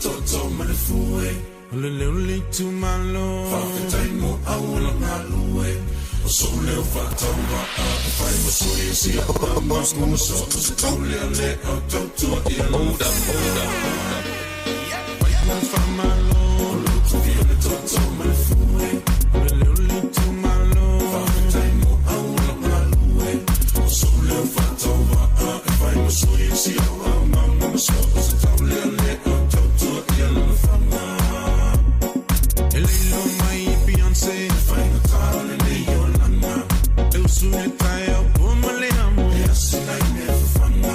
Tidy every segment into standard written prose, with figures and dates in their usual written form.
tootoo ma le fue. O le leo le itumalo. Faafetai mo auala galue. O sou leo faatauvaa e fai ma sui o si au tama ma so o se taulealea o tautua i lana Fai mo faamalo. O lou tofi o le tootoo ma le fue. O le leo le itumalo. Faafetai mo auala galue. O sou leo faatauvaa e fai ma sui o si au tama ma so o se taulealea o tautua i lana faga. E leilo mai i Beyonce. E faigata o lenei olaga. E usu i le taeao po ma le amo. E asi nai mea fafaga.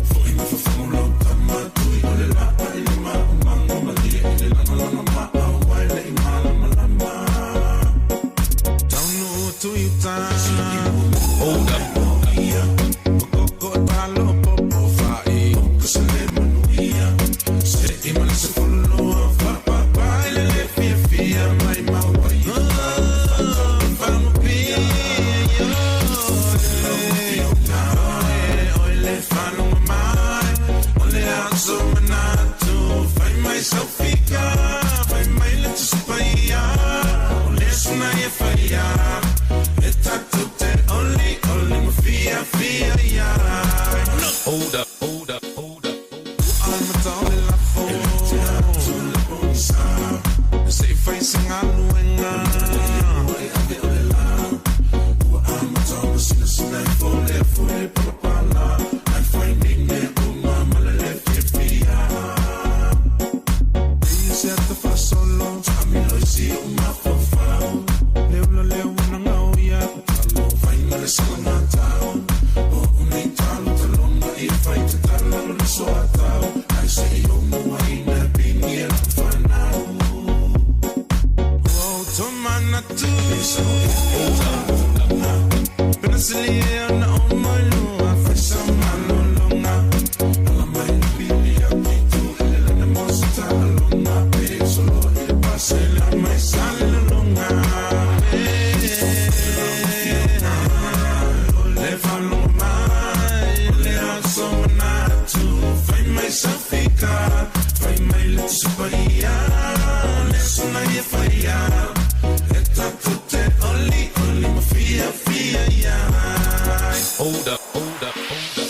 Foi ma fafagu lau tama. Tui o le laa i le maumaga. Malie i le lagalaga maau ai le i malamalama. Taunuu atu i uta. Hold up. O koko talo popo fai. Ka se le manuia. Se i ma le 12 faapapa i le le fiafia mai mau ai. Fagupia. Oi le faalogo mai. O le aso manatu. Fai mai sau fika. Fai mai le Tusi Paia. O le susuga e faia. E tatou te olioli ma fiafia ai. Hold up, hold up, hold up. Ua amata o le lafo. E lute atu le pogisa. Se i fai se galuega. E ave o le la. Ua amata ona sinasina ifo le afu i le palapala. Ae fai nei mea uma ma le le fiafia. E se ata faasolo. Taamilo i si ou mafaufau. Le ula lea ua nagao ia. Talo fai ma le salagatau. O nei talo talona i fai te talalo le soatau. Ai se i ou muaina pigia lau fanau. Ua ou tomanatu. Penasilia na o mai lua. Fai sa malologa. Ala mai le pili atu i le lana mo se taaloga. Pe soloa i le pasela mai sa le lologa. Le faalogo mai, o le aso manatu. Fai mai sau fika, fai mai le Tusi Paia. O le susuga e faia. E tatou te olioli ma fiafia ai. Hold up, hold up, hold up.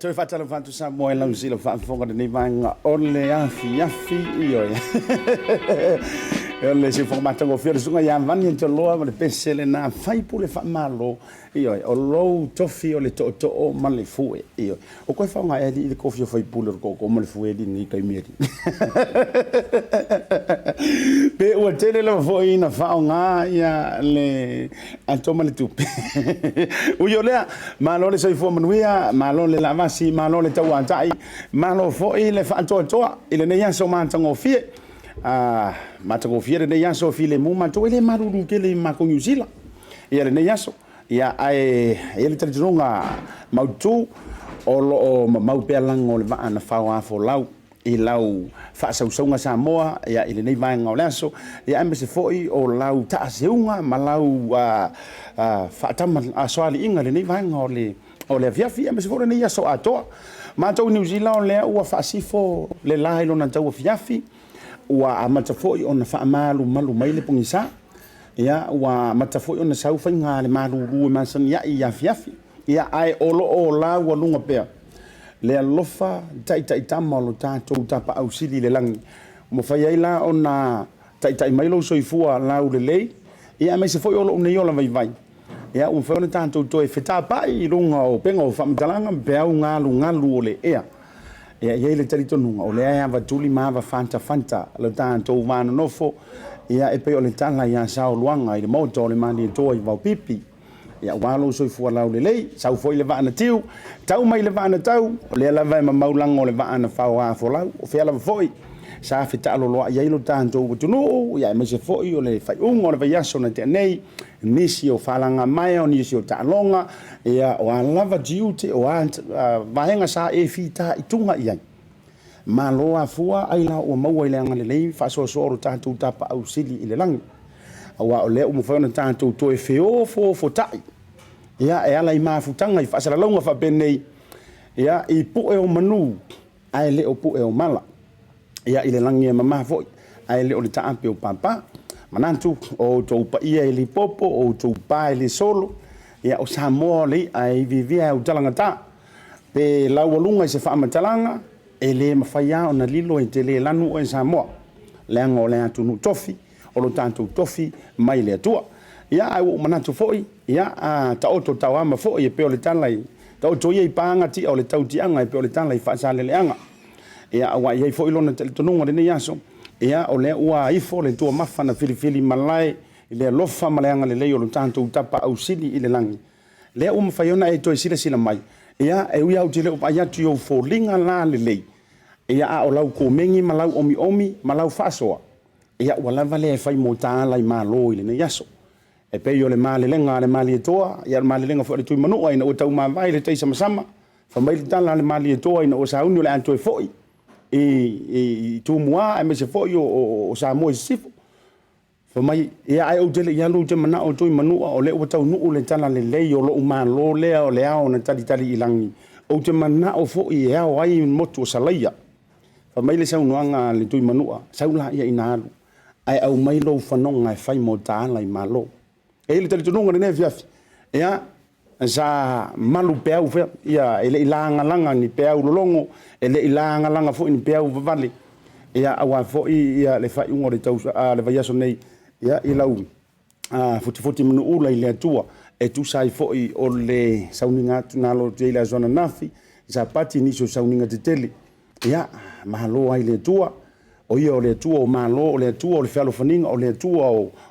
Toe faatalofa atu Samoa i lau sila faafofoga lenei vaega o le afiafi ioe. O le siufoga matagofie o le susuga ia Vani Toloa ma le pese lena faipule faamalo ioe. O lou tofi o le tootoo ma le fue ioe. O koe faoga e alii le kofi o faipule o le tootoo ma le fue alii nei taimi alii. Pe ua tele lava foi ina faaaoga ia le ato ma le tupe. Ui o lea, malo le soifua manuia, malo le lavasi, malo le tauatai, malo foi le faatoatoa i lenei aso matagofie. Matagofie lenei aso filemu matou e le malulu tele i matou Niu Sila ia lenei aso. Ia ae e i ai le talitonuga mautu o lo o mamau pea lago o le vaa na faoafolau i lau faasausauga Samoa ia i lenei vaega o le aso, ia aemaise foi o lau taaseuga ma lau faatama soaliiga i lenei vaega o le o le afiafi, aemaise foi o lenei aso atoa. Matou i Niu Sila o lea ua faasifo le la i lona tauafiafi, ua amata foi ona faamalumalu mai le pogisa. Ia, ua amata foi ona sau faiga a le malulu e masani ai i afiafi. Ia, ae o lo o laualuga pea le alofa taitaitama o lo tatou Tapaau Sili i le lagi. Ua mafai ai la ona taitai mai lou soifua laulelei, ia aemaise foi o lou nei ola vaivai. Ia, ua mafai ona tatou toe fetapai i luga o upega o faamatalaga ma peau galugalu o le ea. Ia, e i ai le talitonuga, o lea e avatuli ma avafantafanta lo tatou va nonofo, ia, e pei o le tala ia Saoluaga i le maota o le Malietoa i Vaopipi. Ia, aua lou soifua laulelei, sau foi le vaa na tiu, tau mai le vaa na tau, o lea lava e mamau lago o le vaa na faoa folau, o fea lava foi. sa fetaaloloai ai lo tatou atunuu, ia aemaise foi o le faaiuga o le vaiaso na tea nei, nisi o falagamaea, o nisi o taaloga, ia o a lava tiute, o a vaega sa e fitaituga i ai. Malo afua ailao ua maua i le agalelei faasoasoa o lo tatou Tapaau Sili i le lagi, aua o lea ua mafai ona tatou toe feofoofotai, ia, e ala i mafutaga i faasalalauga faapenei, ia, i pue o manu ae le o pue o mala, ia, i le lagi e mama foi ae le o le taape o papa. Manatu o outou paia e le popo, o outou pa e le solo, ia, o Samoa o le i'a e iviivia e autalagata. Pe laualuga i se faamatalaga, e le mafai lava ona lilo e te le lanu oe Samoa, leaga o le atunuu tofi, o lo tatou tofi mai le Atua. Ia, ae ua ou manatu foi, ia, a taoto taoama foi e pei o le tala i taoto ia i paga tia o le tautiaga e pei o le tala i Faasaleleaga. Ia, aua e i ai foi lona talitonuga i lenei aso, ia, o lea ua ifo le tuamafa na filifili malae i le alofa ma le agalelei o lo tatou Tapaau Sili i le lagi, lea ua mafai ona e toe silasila mai, ia, e ui lava ou te le o vaai atu i ou foliga la lelei, ia, a o lau komegi ma lau omiomi ma lau faasoa, ia, ua lava lea e fai mo ta ala i Malo i lenei aso. E pei o le malelega a le Malietoa, ia o le malelega foi a le Tuimanua ina ua taumavae le taisamasama, fai mai le tala a le Malietoa ina ua sauni o le a toe foi i Tumua aemaise foi o Samoa i Sisifo. Fai mai, ia ae ou te le i alu ou te manao Tuimanua o lea ua taunuu le talalelei o lou Malo lea o le ao na talitali i lagi, ou te manao foi e ao ai motu o Salaia. Fai mai le saunoaga a le Tuimanua, sau laia ina alu, ae aumai lou fanoga e fai mo ta ala i Malo. E i ai le talitonuga i lenei afiafi, ia, sa malu peau fea, ia, e le i lagalaga ni peau lologo, e le i lagalaga foi ni peau vavale, ia, aua foi ia, le faaiuga o le, tau, a, le vaiaso nei, ia, i lau futifuti manuula i le Atua, e tusa ai foi o le sauniga atu na alo atu i ai i le aso ananafi, Sapati, nisi o sauniga tetele. Ia, malo ai le Atua. O ia o le Atua o malo, o le Atua o le fealofaniga, o le Atua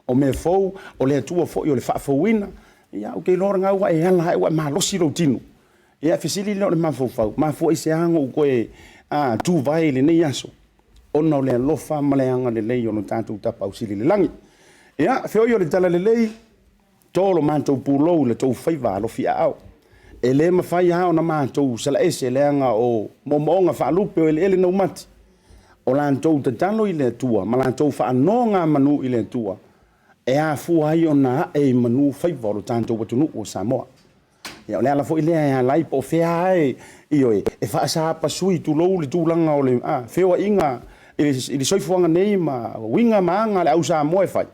o mea fou, o le Atua foi o le faafouina. Ia, ou te iloa lena ua e ala ae ua e malosi lou tino. Ia, fesili lea o le mafaufau, mafua i se a ona ou toe tuvae i lenei aso, ona o le alofa ma le agalelei o lo tatou Tapaau Sili i le lagi. Ia, feoi o le talalelei, To lo matou pulou i la tou faiva alofiaao. E le mafai lava ona matou salaese leaga o moomooga faalupe o eleele naumati. O latou tatalo i le Atua ma latou faanogamanu i le Atua e afua ai ona ae i manu faiva o lo tatou atunuu o Samoa. Ia, o le ala foi lea e ala ai po o fea lava e, ioe, e faasapasui, tulou le tulaga o le feoaiga i le soifuaga nei ma uiga ma aga a le au Samoa e fai.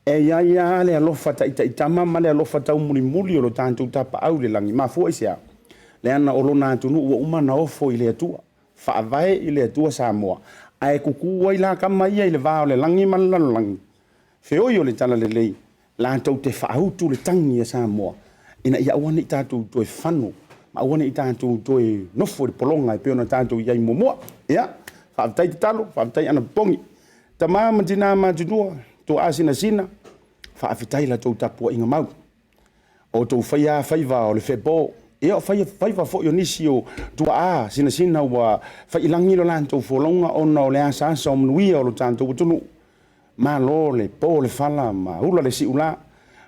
E i ai lava le alofa taitaitama ma le alofa taumulimuli o lo tatou Tapaau i le lagi. Mafua i se a? Leaga o lona atunuu ua uma ona ofo i le Atua, faavae i le Atua Samoa, ae kuku ai la tama ia i le va o le lagi ma le lalolagi, feoi o le talalelei, latou te faautu le tagi a Samoa, ina ia aua ne i tatou toe fano, ma aua ne i tatou toe nofo i le pologa e pei ona tatou i ai muamua. Ia, faafetai tatalo, faafetai anapopogi. Tama ma tina matutua, toa sinasina, faafetai la tou tapuaiga mau. O outou faia faiva o le fepo, ia o faia faiva foi o nisi o tuaa sinasina ua faiilagi lo latou folauga ona o le asaasa o manuia o lo tatou atunuu. Malo le po le fala ma ula le siula,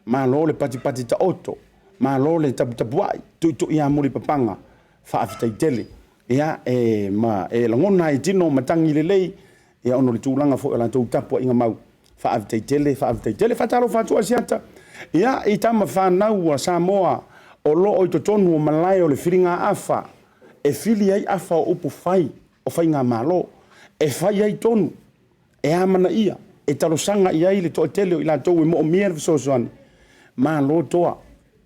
malo le patipati taoto, malo le taputapuai, tuitui amuli papaga, faafetai tele. Ia, e, ma, e lagona ai tino matagi lelei, ia ona o le tulaga foi o latou tapuaiga mau. Faafetai tele, faafetai tele. Faatalofa atu Asiata, ia, i tama fanau a Samoa o lo o i totonu o malae o le filigaafa e fili ai afa o upu fai o faigamalo, e fai ai tonu, e amanaia, e talosaga i ai le toatele o i latou e moomia le fesoasoani. Malo toa,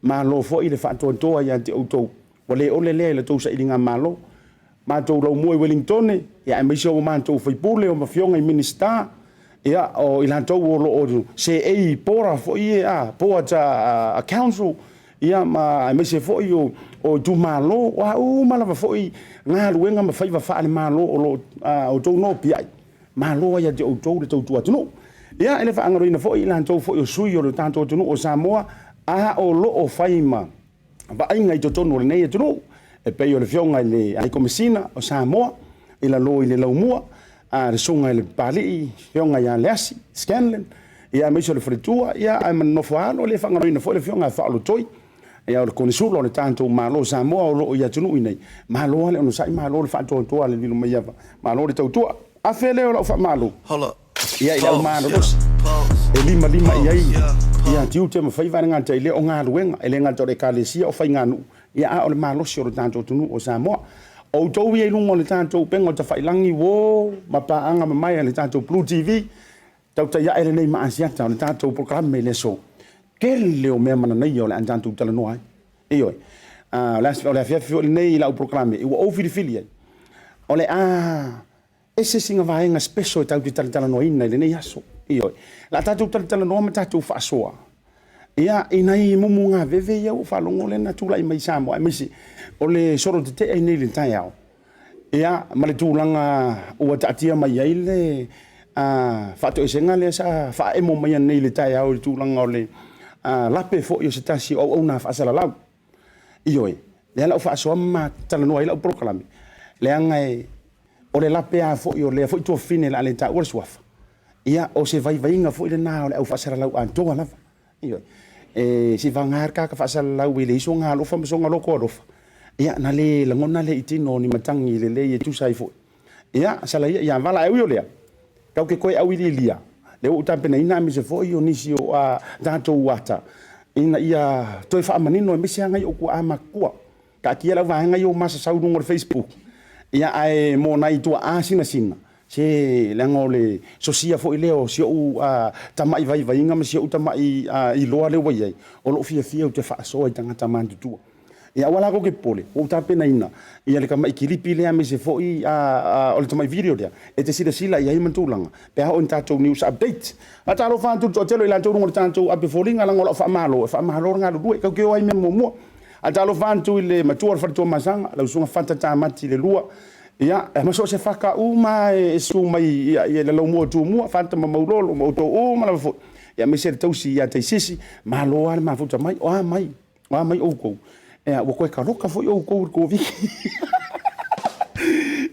malo foi le faatoatoa ia te outou, ua le ole lea i la tou sailigamalo. Matou laumua i Welingtone, ia aemaise o matou faipule, o afioga i Minisita, ia, o i latou o lo o seei i pora foi e, a, boards a, a council, ia, ma aemaise foi o, o itumalo, o a uma lava foi galuega ma faiva faale-Malo o lo o outou nopiai, malo ai ia te outou le tautua atunuu. Ia, e le faagaloina foi i latou foi o sui o le tatou atunuu o Samoa, a o lo o fai ma vaaiga i totonu o lenei atunuu, e pei o le Afioga i le High Komesina o Samoa i lalo i le Laumua, le susuga i le Papalii, Afioga ia Leasi Scanlan, ia aemaise o le faletua, ia ae ma le nofo a alo, e le faagaloina foi le Afioga ia Faaolotoi, ia o le Konesula o le tatou Malo o Samoa o lo o i atunuu i nei. Malo lava le onosai, malo le faatoatoa le lilo mai ava, malo le tautua. Afe lea o lau faamalo ia i le au malolosi e limalima i ai ia tiute ma faiva, e le gata i lea o galuega, e le gata o le Ekalesia o faiganuu, ia a o le malosi o le tatou atunuu o Samoa. O outou ia i luga o le tatou upega o tafailagi, uo ma paaga mamae a le tatou Blue TV, tautai ae lenei ma Asiata o le tatou polokalame i le aso. Tele o mea mananaia o le a tatou talanoa ai. Ioe. O le afiafi foi lenei i lau polokalame ua ou filifili ai, o le a ese sina vaega special e tatou te talatalanoaina i lenei aso. Ioe. O le a tatou talatalanoa ma tatou faasoa ia i nai mumu veve ia ua faalogo lea na tulai mai i Samoa, aemaise o le solo tetee nei i le taeao, ia ma le tulaga ua taatia mai ai le faatoesega lea sa faaemo mai nei i le taeao i le tulaga o le lape foi o se tasi o auauna faasalalau. Ioe, lea la ua faasoa ma talanoa ai lau polokalame, leaga o le lape lava foi o lea foi tuafafine o le a le taua le suafa, ia o se vaivaiga foi lena o le au faasalalau atoa lava. Ioe, e se i vagana le tagata faasalalau e leai sona alofa ma sona loto alofa, ia na le lagona lea i tino o ni matagi lelei e tusa ai foi. Ia, sala ia ia vala, ae ui o lea, tatou te toe auiliilia, lea ua ou tapenaina aemaise foi o nisi o a tatou ata, ina ia toe faamanino aemaise lava nai ou tuaa matutua. Taatia lau vaega ia ua masasau i luga o le Facebook, ia ae mo nai tuaa sinasina, se leaga o le sosia foi lea o si ou tamai vaivaiga ma si ou tamai iloa lea ua i ai, o lou fiafia ou te faasoa i tagata matutua. Ia aua la tou te popole, ua ou tapenaina ia le tamai kilipi lea aemaise foi o le tamai video lea e te silasila i ai ma tulaga pe a oo i tatou news update. Faatalofa atu i le toatele o i latou i luga o le tatou ape foliga, leaga o lau faamalo, e faamalo le galulue, tatou te o ai i mea muamua. Faatalofa atu i le matua o le faletua Masaga, lau susuga Fata Tamati le lua, ia, ma so o se fata uma e susu mai i le laumua o Tumua, Fata ma Maulolo ma outou uma lava foi, ia aemaise le tausi ia Taisisi, malo lava le mafuta mai, o a mai? O a mai outou? Ea, ua toe taloka foi outou i le Koviti.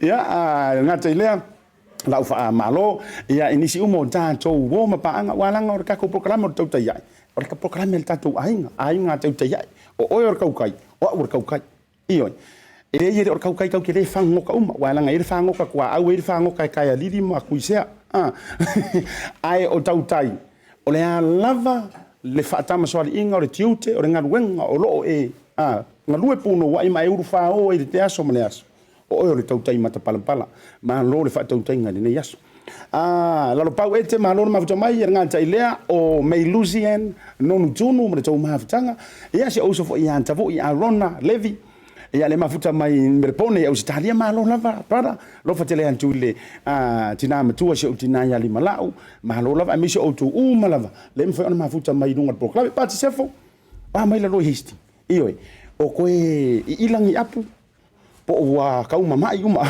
Ia, a gata i lea, lau faamalo, ia, i nisi uma o tatou uo ma paaga, aua leaga o le tatou polokalame o le tautai ae, o le polokalame a le tatou aiga, aiga tautai ae. O oe o le tautai, o au o le tautai. Ioe. E leai e le o le tautai tatou te le fagota uma, aua leaga e i ai le fagota tuaau, e i ai le fagota e taealili ma tuisea. Ae o tautai, o le a lava le faatamasoaliiga, o le tiute, o le galuega o lo o e galue punouai ma e ulufao ai i le aso ma le aso, o oe o le tautai matapalapala. Malo le faatautaiga i lenei aso. Lalopau ete, malo le mafuta mai, e le gata i lea, o May Lucian Nonutunu ma le tou mafutaga. Ia, si ou uso foi ia Tavui Arona Levi, ia le mafuta mai Melepone i Ausetalia, malo lava, brother. Alofa tele atu i le tina matua, si ou tina ia Limalau, malo lava, aemaise o outou uma lava, le mafai ona mafuta mai i luga o le polokalame. Pati Sefo, a mai lalo i Hastings. Ioe, o koe iilagi apu, po o ua tau mama'i uma.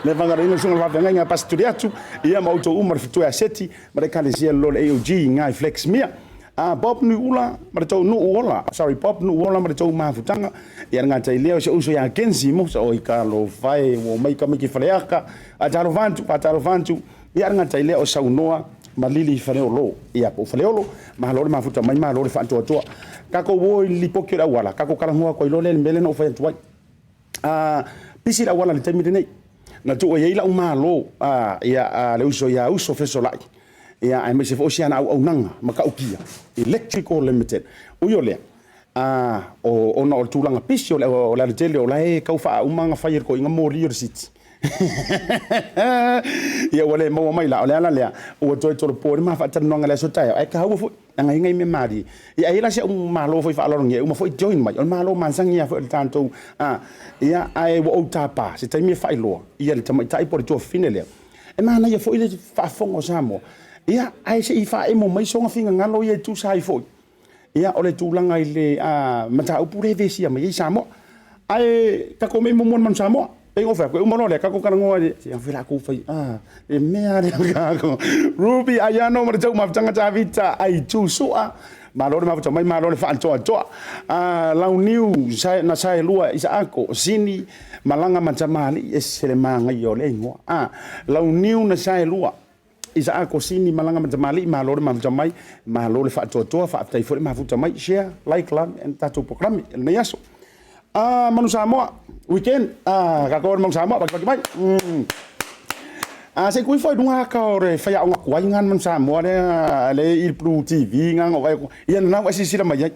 Le faagaloina le susuga i le faafeagaiga a Pastor Tuliatu, ia ma outou uma le fitoe a Seti ma le Ekalesia le le AOG i Flex Mia. Bob Nu'ula ma le tou Nu'uola, sorry, Bob Nu'uola ma le tou mafutaga. Ia le gata i lea o si ou uso ia Kenzie Musa, oi talofa e, ua omai tamaiti i Faleata, faatalofa atu, faatalofa atu. Ia le gata i lea o Saunoa ma Lili Faleolo, ia po o Faleolo, malo le mafuta mai, malo le faatoatoa. Tatou o i le lipoti o le auala, tatou talanoa atu ai loa lea i le mea lea na ou fai atu ai. Pisi le auala i le taimi lenei. Na tuu i ai lau malo, ia, le uso ia Uso Fesolai, ia, aemaise foi o si ana auaunaga matautia, Electrical Limited. Ui o lea, ona o le tulaga pisi o le alatele o la e tau faauma ona fai e le toeaina moli o le City. Ia ua le maua mai la, o le ala lea ua toe tolopo ai le ma faatalanoaga i le aso taeao, ae taua foi leaga e i ai nai mea malie. Ia e i ai la si au malo foi faaaloalogia e uma foi join mai, o le malo masani lava foi o le tatou, ia, ae ua ou tapa se taimi e faailoa ia le tamaitai po o le tuafafine lea. E manaia foi le faafofoga o Samoa, ia, ae se i faaemo mai sona finagalo ia e tusa ai foi. Ia, o le tulaga i le mataupu lea e vesia mai ai Samoa. Ae tatou mei muamua i le Manu Samoa. Pei ona ou fai atu, e uma loa lea, tatou talanoa i le, se afe la kou fai, le mea lea kako. Ruby Aiano ma le tou mafutaga Tavita Aitu Sua. Malo le mafuta mai, malo le faatoatoa. Launiu na saelua Isaako, Sini, Malaga ma Tamalii, ese le magaia o le igoa. Launiu na saelua Isaako, Sini, Malaga ma Tamalii, malo le mafuta mai, malo le faatoatoa, faafetai foi le mafuta mai. Share, like, love and tatou polokalame i lenei aso. Manu Samoa, weekend, kākou o le Manu Samoa, pakipaki mai. Se i kui foi luga aka o le faiaoga kuai ngā Manu Samoa lea le i Blue TV ngā ngā vai ia na ua silasila mai ai.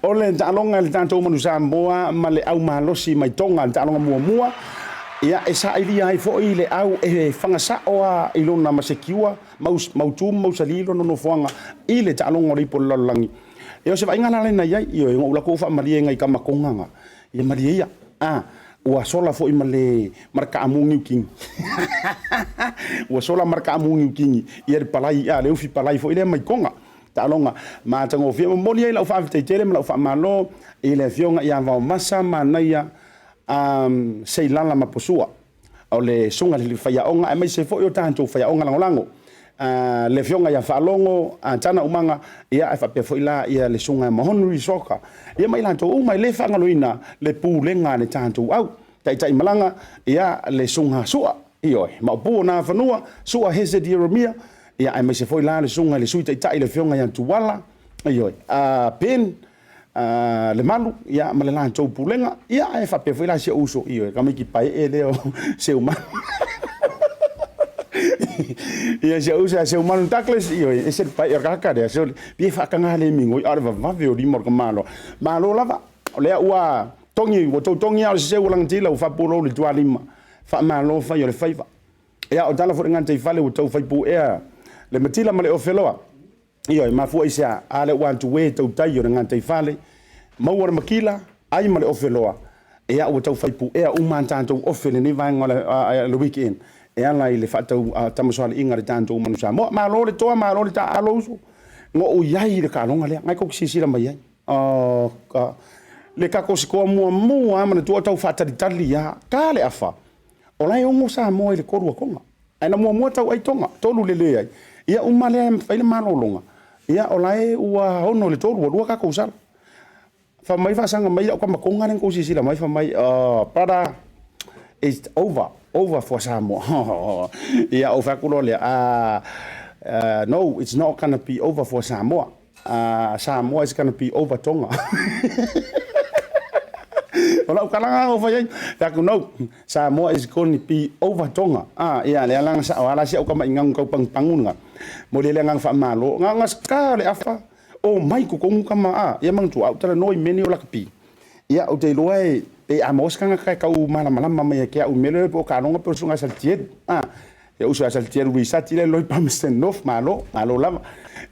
O le taaloga i le tatou Manu Samoa ma le au malosi mai Tonga le taaloga muamua ia e sailia ai foi le au e fagasao a i lona masekiua mautu ma mausali lona nofoaga i le taaloga o le ipu o le lalolagi. Ia o se vaaiga la lena i ai, ioe, ua ou latou faamalie ngai kamakoga nga, ia malie ia. A, ua sola foi ma le ma le kaamu niu kini. Ua sola ma le kaamu niu kini, ia le palai, a, le ufi palai foi lea mai Tonga. Taaloga matagofie. Momoli ai lau faafetai tele ma lau faamalo i le afioga ia Vaovasa Manaia Seilala Maposua. O le susuga i le faiaoga aemaise foi o tatou faiaoga lagolago, le afioga ia Faalogo Tana Umaga, ia ae faapea foi la ia le susuga ia Mahonri Soka, ia ma i latou uma. E le faagaloina le pulega a le tatou au taitai malaga, ia le susuga Sua, ioe, Maopu o Nafanua, Sua Hesed Ieremia, ia aemaise foi la le susuga i le Sui Taitai le afioga ia Tuala, ioe, Ben Lemalu, ia ma le latou pulega, ia ae faapea foi la si ou uso, ioe, tamaiti paee lea o Seumanu. Ia si ou uso ia Seumanu Douglas, ioe, ese le paee o le tagata lea, sole, pei e faataga le migoi, a o le vavave o lima o le tamaloa. Malo lava, o lea ua togi, ua tou togi lava o le seseu ua lagatila, ua faapulou le tualima, faamalo fai o le faiva. Ia o tala foi le gataifale ua tau fai puea le matila ma le ofeloa. Ioe, mafua i se a? A lea ua atu e tautai o le gataifale, maua le makila, ai ma le ofe loa. Ia ua tau fai puea uma a tatou ofe i lenei vaega o le weekend e ala i le faatau tamasoaliiga a le tatou Manu Samoa. Malo le toa, malo le taaalo uso. Na ou i ai i le taaloga lea, na tou te silasila mai ai. Oh, ka, le tatou sikoa muamua lava manatua o tau faatalitali lava, ta le afa. O la e ogo Samoa i le 3 a Tonga. Ae na muamua tau ai Tonga, 3 le leai. Ia uma lea e fai le malologa, ia o la e ua 6 i le 3, ua 2 tatou sala. Fai mai faasaga mai lau tama Tonga lea na tou silasila mai, fai mai, oh, brother, it's over, over for Samoa. Ia ou fai atu loa lea, no, it's not gonna be over for Samoa. Samoa is gonna be over Tonga. O lau kalaga o fai ai, fai atu, no, Samoa is going to be over Tonga. Ia, lea la na sao ala si au tama i gagu tau pagupagu lena. Momoli ai le agaga faamalo. Na ona ka le afa, o mai totonu tama, ia manatua, a ou talanoa i mea nei o lakapi. Ia, ou te iloa e, pe a maua se tagata e tau malamalama mai ia te au i mea lea po o taaloga pe o le susuga ia Salitielu. Ia uso ia Salitielu Risati lea e loi Palmerston North, malo, malo lava.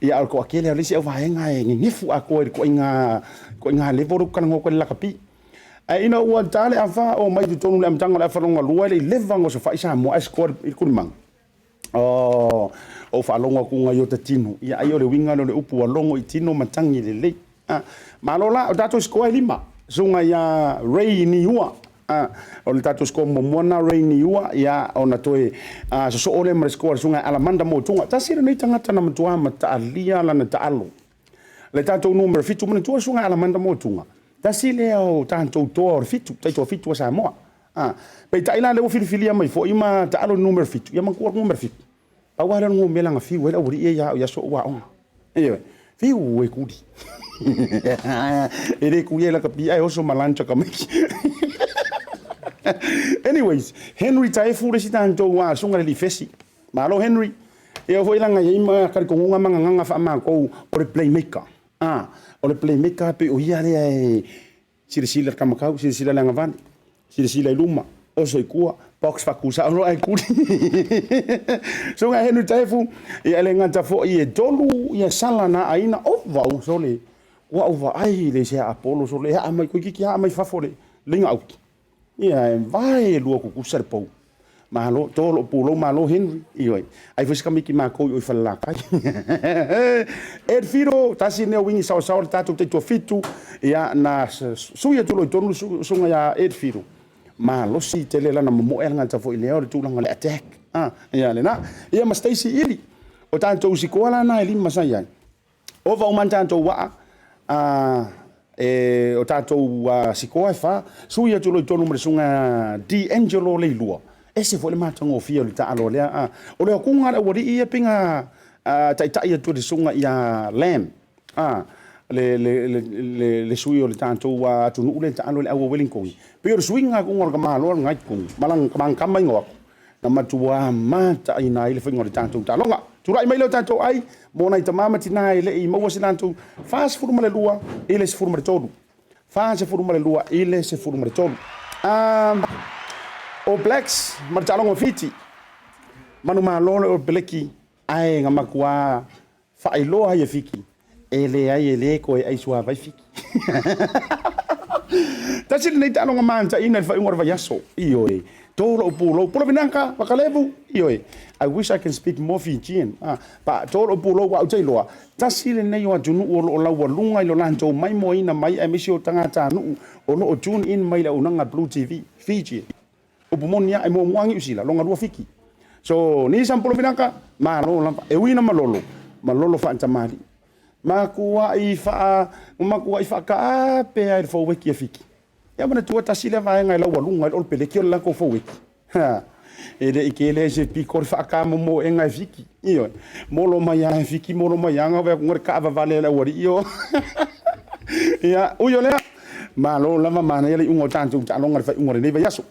Ia, o le toatele o le isi au vaega e nenefu atoa i le ituaiga, ituaiga level lea ou te talanoa atu ai i le lakapi. Ae ina ua ta le afa, omai i totonu i le amataga o le afa lona lua, e le i leva ona osofai Samoa ae score i le tulimaga. Oh, ou faalogo atu nai o ta tino. Ia ai o le uiga lea o le upu ua logo i tino matagi lelei. Ah, malo la, o tatou score e 5. Susuga ia Ray Niua. Ah, o le tatou score muamua na Ray Niua, ia ona toe sosoo lea ma le score a le susuga ia Alamanda Motuga. Tasi lenei tagata na matua mataalia lana taalo. Le tatou numera 7, manatua le susuga ia Alamanda Motuga. Tasi lea o tatou toa o le 7, taitoa 7 a Samoa. A, peitai la lea ua filifilia mai foi ma taalo i le numera 7, ia manatua le numera 7. Pau lava lea o le numera na fiu ai le aualii ia ia au i aso o aoga. Ioe, fiu e kuli. E le kuli ai lakapi ae oso ma lunch a tamaiti. Anyways, Henry Taefu le isi tatou susuga i le alii fesi. Malo Henry. E oo foi la na i ai ma talitonuga ma gagana faa-matou o le playmaker. A, o le playmaker pei o ia lea e silasila i le kamakau, silasila i le agavale, silasila i luma, oso i tua, box faatusao loa ae tuli. Susuga ia Henry Taefu, ia e le gata foi e 3 ia sala na aaina, ova o sole, ua ou vaai i le sea Apollo sole, e aa mai, toeitiiti aa mai fafo le leiga auti. Ia e vae lua tutusa le pou. Malo, to lou pulou malo Henry. Ioe. Ai foi si tamaiti matou i o i Falelatai. Ed Fido, tasi lenei o wingi saoasaoa le tatou taitoafitu. Ia, na sui atu loa i totonu le susuga ia Ed Fido. Malosi tele lana momoe a le gata foi lea o le tulaga o le attack. Ah, ia lena. Ia ma Stacy Ili. O tatou sikoa la na e 5 sa i ai. Ova uma lava tatou waa, e o tatou sikoa e fa, sui atu loa i totonu ma le susuga D'Angelo Leilua. Ese foi le matagofie o le taalo lea. O le akuga a le aualii ia pei na taitai atu e le susuga ia Lam, le, le, le, le, le sui o le tatou atunuu lea e taalo i le aua Wellington. Pei o le suiga atu o le tamaloa lena i totonu, ma lana tama ingo atu, na matua mataina ai le faiga o le tatou taaloga. Tulai mai lea o tatou ai, mo nai tama ma tina e le i maua se latou 42 i le 13. 42 i le 13. All Blacks ma le taaloga o Fiti. Manumalo le All Blacki ae na matua faailoa ai e Fiti e leai e le toe ai suavai Fiti. Tasi lenei taaloga mantaina i le faaiuga o le vaiaso. Ioe. To lou pulou. Pula vinaka, vakalevu. Ioe. I wish I can speak more Fijian. Pa, to lou pulou ua ou te iloa. Tasi lenei o atunuu o lo o laualuga i lo latou maimoaina mai aemaise o tagatanuu o lo o tune in mai i le auaunaga a Blue TV, Fiji. Upu moni lava, e muamua Niu Sila, lona lua Fiti. So, ni sampolo vinaka, malo lava. E ui ina malolo, malolo faatamalii. Matuai faa, matuai faakaape lava i le foueki a Fiti. Ia manatua tasi lea vaega e laualuga ai le Olopeleki o le latou foueki. Ha, e le i tele ai se piko le faakamomoega e Fiti. Ioe, molo mai lava e Fiti, molo mai lava, na vaai atu le kaavavale a le aualii o. Ia, ui o lea, malo lava manaia le iuga o tatou taaloga i le faaiuga o lenei vaiaso.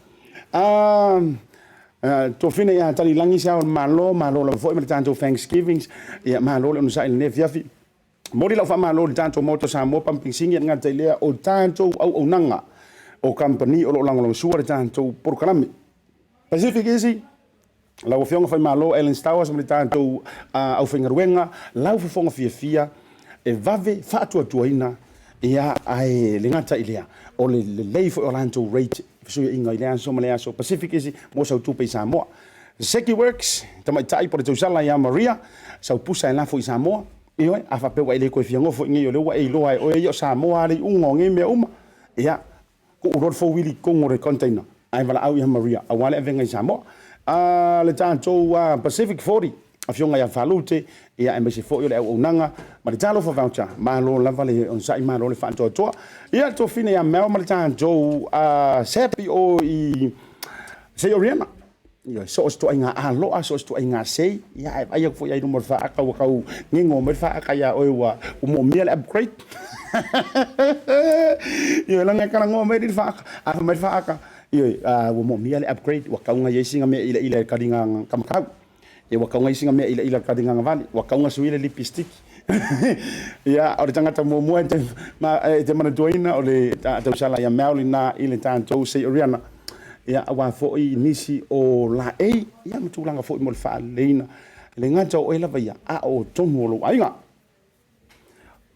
Tofina ia Talilagi se ao o le Malo, malo lava foi ma le tatou Thanksgivings. Ia, malo le onosai i lenei afiafi. Momoli lau faamalo i le tatou Maota o Samoa Pamupinisini e le gata i lea o tatou auaunaga o kamupani o lo o lagolagosua le tatou polokalame. Pacific Easy, lau Afioga Faimalo Ellen Stowers ma le tatou aufaigaluega, lau fofoga fiafia e vave faatuatuaina, ia ae le gata i lea, o le lelei foi o latou rate fesuiaiga i lea aso ma lea aso. Pacific Easy mo sau tupe i Samoa. Seki Works, tamaitai po o le tausala ia Maria, sau pusa e lafo i Samoa. Ioe, a faapea ua e le toe fia nofo i inei o lea ua e iloa e oe ia o Samoa lava le iuga o nei mea uma, ia, tuu loa le four-wheel i totonu o le container ae valaau ia Maria aua le avega i Samoa. A le tatou Pacific 40, Afioga ia Falute, ia aemaise foi o le auaunaga ma le talofa voucher, malo lava le onosai, malo le faatoatoa. Ia, le tofina ia Mel ma le tatou SAP i o i Seoriana. Ioe, so o se ituaiga aloa, so o se ituaiga sei, ia ae vaai atu foi i ai i luma o le faata ua tau gego mai le faata ia oe ua moomia le upgrade. Ioe, leaga e talanoa mai alii le faata, a fai mai le faata, ioe, ua moomia le upgrade, ua tatau ona i ai sina mea ilaila e kaliga kamakau. Ia ua tatau ona i ai sina mea ilaila e kaliga gavale, ua tatau ona sui le lipistiki. Ia, o le tagata muamua e te manatuaina o le tausala ia Mel ina i le tatou Seoriana. Ia, aua foi nisi o laei, ia ma tulaga foi mo le faaleleiina. E le gata o oe lava ia, a o totonu o lou aiga.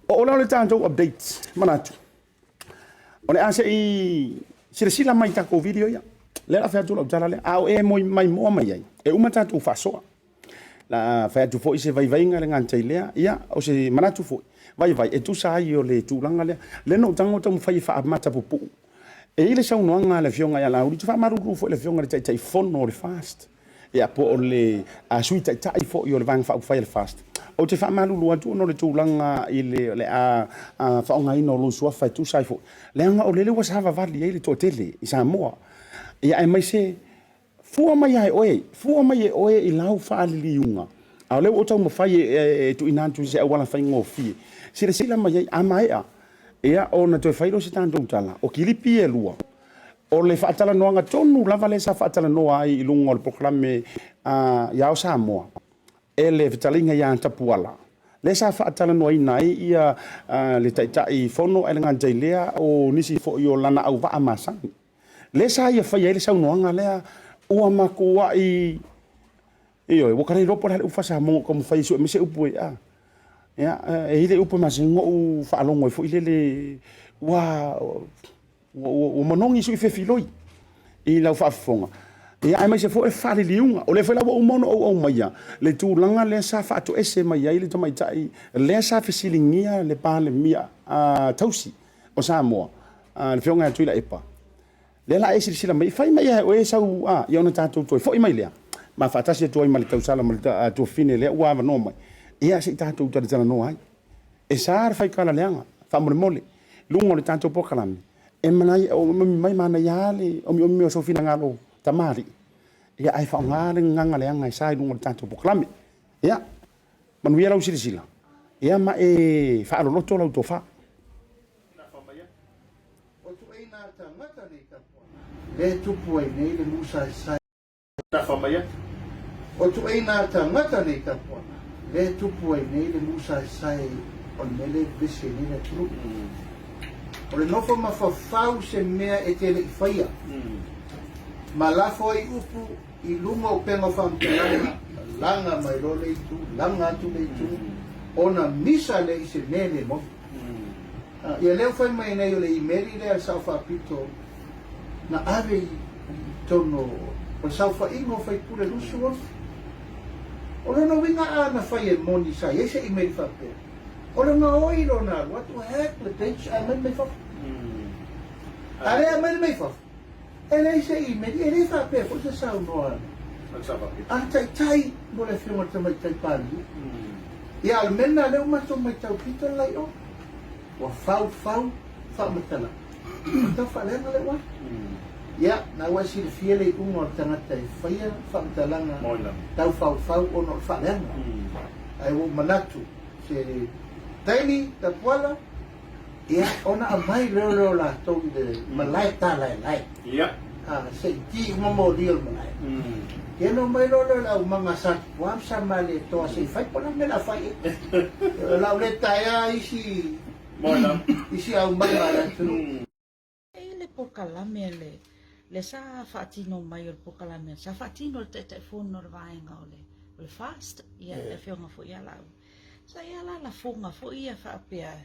Oo lea o le tatou update, manatu. O le a se i silasila mai i tatou video ia. Lea o le a fai atu lau tala lea. A o e maimoa mai ai, e uma tatou faasoa. La fai atu foi se vaivaiga le gata i lea, ia, o se manatu foi, vaivai, e tusa ai o le tulaga lea. Lea na ou tago taumafai e faamata pupuu. E i ai le saunoaga a le Afioga ia Laauli, ou te faamalulu foi i le Afioga i le Taitaifono o le FAST, ia po o le Sui Taitai foi o le Vaega Faaupufai a le FAST. Ou te faamalulu atu ona o le tulaga i le faaaogaina o lou suafa e tusa ai foi, leaga o lele ua savavali ai le toatele i Samoa, ia aemaise Fua mai lava e oe, fua mai e oe i lau faaliliuga, a o lea ua ou taumafai e tuuina atu i se auala faigofie. Silasila mai ai, a maea, ia, ona toe fai lea o se tatou tala, o kilipi ia e lua, o le faatalanoaga tonu lava lea sa faatalanoa ai i luga o le polokalame i Ao Samoa, e le fetalaiga ia Tapuala, lea sa faatalanoaina ai ia le Taitai Fono ae le gata i lea o nisi foi o lana auvaa masani. Lea sa ia faia ai le saunoaga lea, ua matuai, ioe, ua ta le iloa po o le a le upu faa-Samoa na taumafai e sue mai se upu e, a. Ia, e i ai le upu e masani ona ou faalogo ai foi lele, ua, ua manogi sui fefiloi i lau faafofoga. Ia, aemaise foi o le faaliliuga. O lea foi la ua uma ona ou aumaia le tulaga lea sa faatoese mai ai le tamaitai lea sa fesiligia le Palemia tausi o Samoa, le Afioga ia Tuilaepa, lea la e silasila mai, fai mai lava e oe sau, a, ia ona tatou toe foi mai lea, ma faatasi atu ai ma le tausala ma le tuafafine lea ua avanoa mai, ia se i tatou talatalanoa ai. E sa le faikala leaga, faamolemole, luga o le tatou polokalame, e omiomi mai manaia lava le omiomi o sou finagalo tamalii, ia ae faaaoga le gagana leaga e sa i luga o le tatou polokalame. Ia, manuia lau silasila, ia ma e faaloloto lau tofa. O tuaiga tagata nei tapuaga, lea e tupu ai nei le musaesae. O tuaiga tagata nei tapuaga, lea e tupu ai nei le musaesae o le mea lea e vevesi ai nei le atunuu. O le nofo mafaufau se mea e te le i faia, ma lafo ai upu i luga o upega o faamatalaga, laga mai loa le itu, laga atu le itu, ona misa lea i se mea e le moni. Ia lea ua fai mai nei o le imeli lea a le Sao Faapito na ave i totonu o le saofaiga o faipule 26. O lona uiga a na fai e moni sa i ai se imeli faapea, o le gaoi lona alu atu hack le page ae aumai le mea i fafo. A le aumai le mea i fafo, e leai se imeli, e le faapea foi se saunoaga a le Taitai mo le Afioga i le Tamaitai Palemia. Ia a o le mea lena lea ua matou matau pito le laioa. Ua faufau faamatalaga. Ua tau faaleaga lea uafu. Ia, na ua e silafia le iuga o le tagata e faia faamatalaga tau faufau ona o le faaleaga. Ae ua ou manatu, se taimi tapuala, ia, ona aumai lea o latou i le malae talaelae. Ia. Se i ti uma moli o le malae. Ia ona omai loa lea o le aumaga a Satupua ma Samalietoa se i fai po o le a le mea o le a fai ai. O le a ou le taea isi isi aumaga a le atunuu. E i ai le polokalame a le lea sa faatino mai o le polokalame sa faatino e le Taitaifono o le vaega o le o le FAST, ia le afioga foi ia Laauli. Sa i ai la lafoga foi ia faapea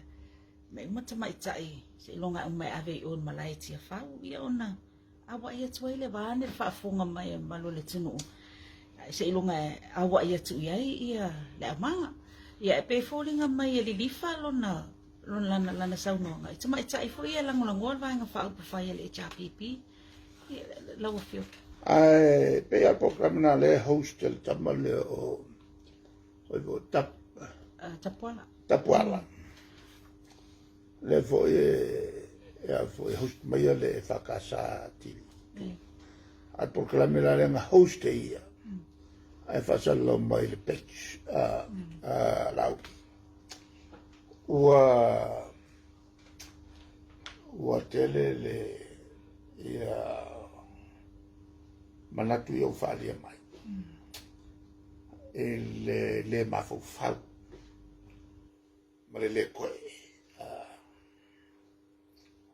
mea uma tamaitai seiloga e uma e ave i o i le malae i Tiafau, ia ona auai atu ai lea vaeane le faafofoga mai a le mamalu o le atunuu, seiloga e auai atu i ai ia le aumaga. Ia e pei e foliga mai e lilifa lona lana, lana saunoaga i tamaitai foi ia e lagolagoa le Vaega Faaupufai a le HRPP. Ia, lau Afioga. Ae pei lava o le polokalame lena lea e host e le tama lea o Tapuala. Tapuala. Lea foi e a foi host mai le EFKS TV. A le polokalame la lea na host e ia. Ae faasalalau mai le page a Laauli. Ua ua tele le ia manatu ia ua faaalia mai i le le mafaufau ma le le koe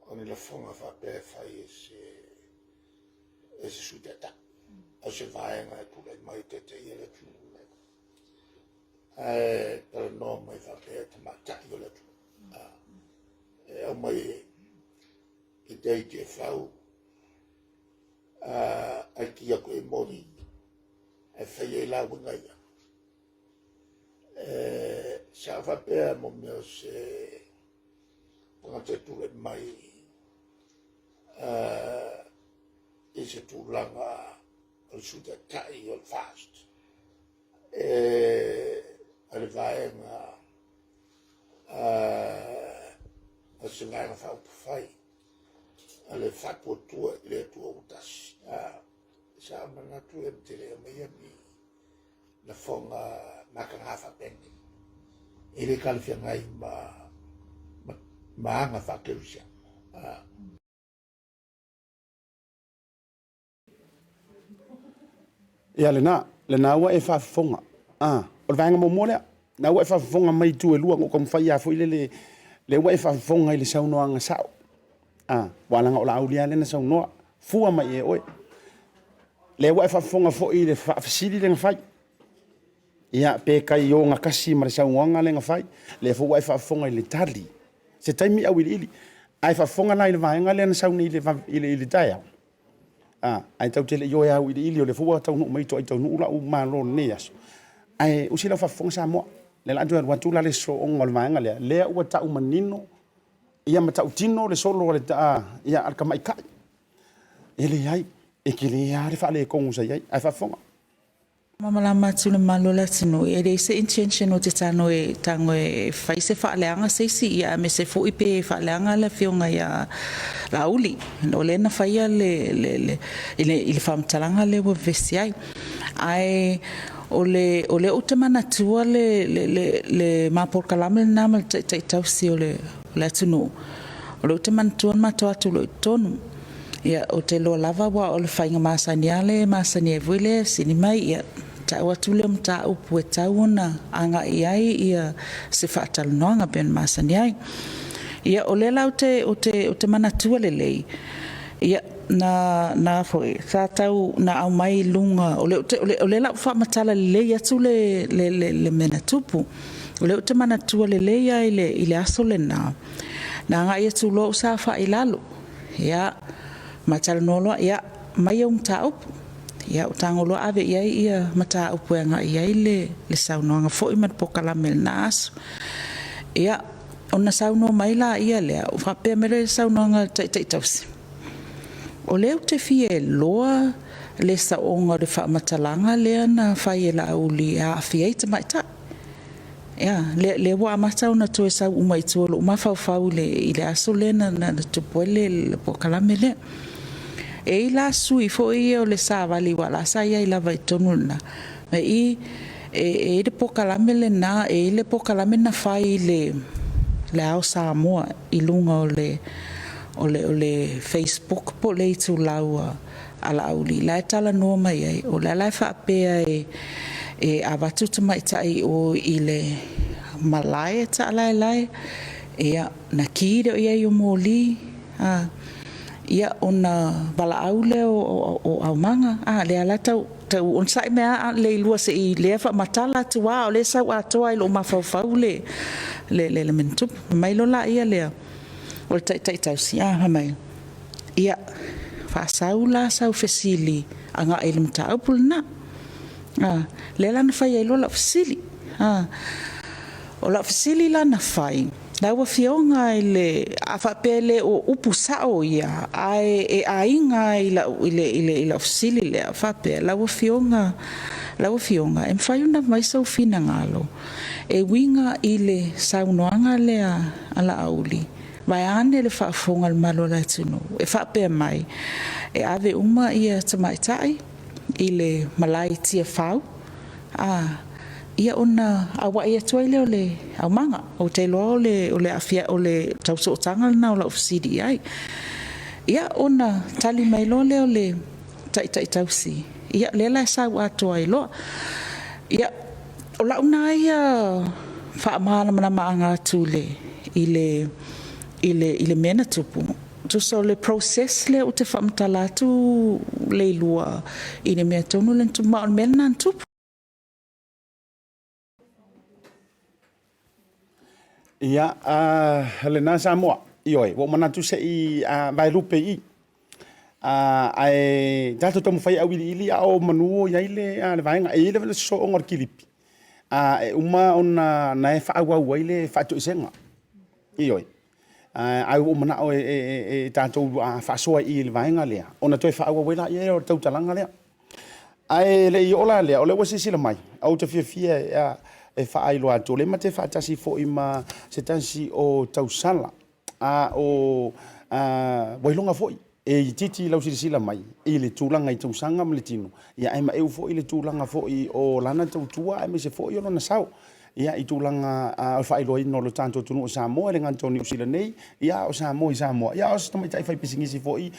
o ni lafoga faapea e fai e se e se sui taitai o se vaega e tulai mai e taitaia le atunuu ae talanoa mai faapea e tamaitai o le atunuu e aumai e te ai te fau ai ti atu e moni e fai ai lauga ia. E sa faapea mo mea o se tagata e tulai mai i se tulaga o le Sui Taitai o le FAST e a le vaega o se vaega faaupufai a le Faatuatua i le Atua ua Tasi. Sa manatu e tele aumaia ni lafoga mataga faapenei e le talafeagai ma ma aga faakerisiano. Ia lena, lena ua e faafofoga. Ah, o le vaega muamua lea. Na ua e faafofoga mai itu e lua, na ou taumafai lava foi lele, lea ua e faafofoga i le saunoaga sao. Ah, ua leaga o Laauli lava lea na saunoa, fua mai e oe. Lea ua e faafofoga foi i le faafesili lea na fai. Ia, pe tai ogatasi ma le saunoaga lea na fai. Lea foi ua e faafofoga i le tali. Se taimi auiliili. Ae faafofoga la i le vaega lea na sau nei i le taeao. A, ae tatou te le i o e auiliili, o lea foi ua taunuu mai toai taunuu lau malo i lenei aso. Ae usi lau faafofoga Samoa, lea la toe alu atu la le sooga o le vaega lea, lea ua tau manino ia matautino le solo a le, ia, a le tamaitai. E leai, e tele lava le faaletonu sa i ai, ae faafofoga. Malamalama atu le mamalu o le atunuu, e leai se intention o te tago e tago e fai se faaleaga se isi, ia aemaise foi pe faaleaga le Afioga ia Laauli, o lea na faia le le i le faamatalaga lea ua vevesi ai. Ae o le o lea ou te manatua le le le ma polokalame lena ma le Taitai tausi o le atunuu, o lea ou te manatua na matou o atu loa i totonu. Ia, ou te iloa lava aua o le faiga masani lava lea e masani ai foi le fesili mai, ia tau atu lea o mataupu e tatau ona agai i ai se faatalanoaga e pei ona masani ai. Ia, o lea la ou te manatua lelei, ia, na foi, sa tau na aumai i luga, o lea o le a ou faamatala lelei atu le mea na tupu. O lea ou te manatua lelei lava i le aso lena, na agai atu loa ou saofai i lalo, ia, ma talanoa loa, ia, aumai au mataupu. Ia, ou tago loa ave i ai mataupu e agai i ai le saunoaga foi ma le polokalame i lena aso. Ia, ona saunoa mai lea, faapea mai lea o le saunoaga a le Taitai tausi, o lea ou te fia iloa le saoga o le faamatalaga lea na fai e Laauli e aafia ai tamaitai. Ia, lea ua amata ona toe sau uma i tua o lou mafaufau i le aso lea na tupu ai le polokalame lea. E i ai la sui usufono foi ia o le Savali aua o la e sa i ai lava i totonu i ina, e i ai le polokalame lena, e i ai le polokalame na fai i le Ao Samoa i luga o le Facebook po o le itulau a Laauli, la e talanoa mai ai, o lea la e faapea e avatu tamaitai i o i le malae e taalaelae, ia, ona ki lea i ai o moli, ia, ona valaau lea o aumaga. A o lea la e tau onosai mai lava Leilua se i lea faamatala atu lava a o lea e sau atoa lava i lou mafaufau le mea na tupu. Ona fai mai loa lea o le Taitai tausi, fai mai, ia, faasau la sau fesili agai i le mataupu lena. Lea la na fai ai loa lau fesili. O lau fesili la na fai, lau Afioga i le… a faapea e le o upu sao ia, ae e aiga lava i lau fesili lea, faapea, lau Afioga, e mafai ona aumai sou finagalo e uiga i le saunoaga lea a Laauli, vaeane le faafofoga a le mamalu o le atunuu, e faapea mai, e ave uma tamaitai i le malae i Tiafau, ia ona auai atu ai lea o le aumaga. Ou te iloa o le tau sootaga lena o lau fesili i ai. Ia, ona tali mai loa lea o le Taitai tausi, ia lea la e sau atoa ai loa. Ia, o lau lena ia faamalamalamaga atu i le mea na tupu, tusa o le process lea ou te faamatala atu Leilua i le mea tonu lea na tupu, ma o le mea lena na tupu. Ia, lena Samoa, ioe, ua ou manatu se i vaelupe i i. Ae tatou taumafai e auiliili a o manu o i ai le vaega. E i ai le sosooga o le kilipi, e uma ona na e faaauau ai le faatoesega. Ioe. Ae ua ou manao e tatou faasoa i i le vaega lea, ona toe faaauau ai lea o le tautalaga lea. Ae le i oo la lea, o lea ua silasila mai, ou te fiafia e faailoa atu, o lea ma te faatasi foi ma se tasi o tausala, a o ua iloga foi e itiiti lau silasila mai i le tulaga i tausaga ma le tino, ae maeu foi le tulaga foi o lana tautua aemaise foi o lona sao i tulaga o le faailoaina o le tatou atunuu o Samoa, e le gata o Niu Sila nei, a o Samoa i Samoa, a o se tamaitai faipisinisi foi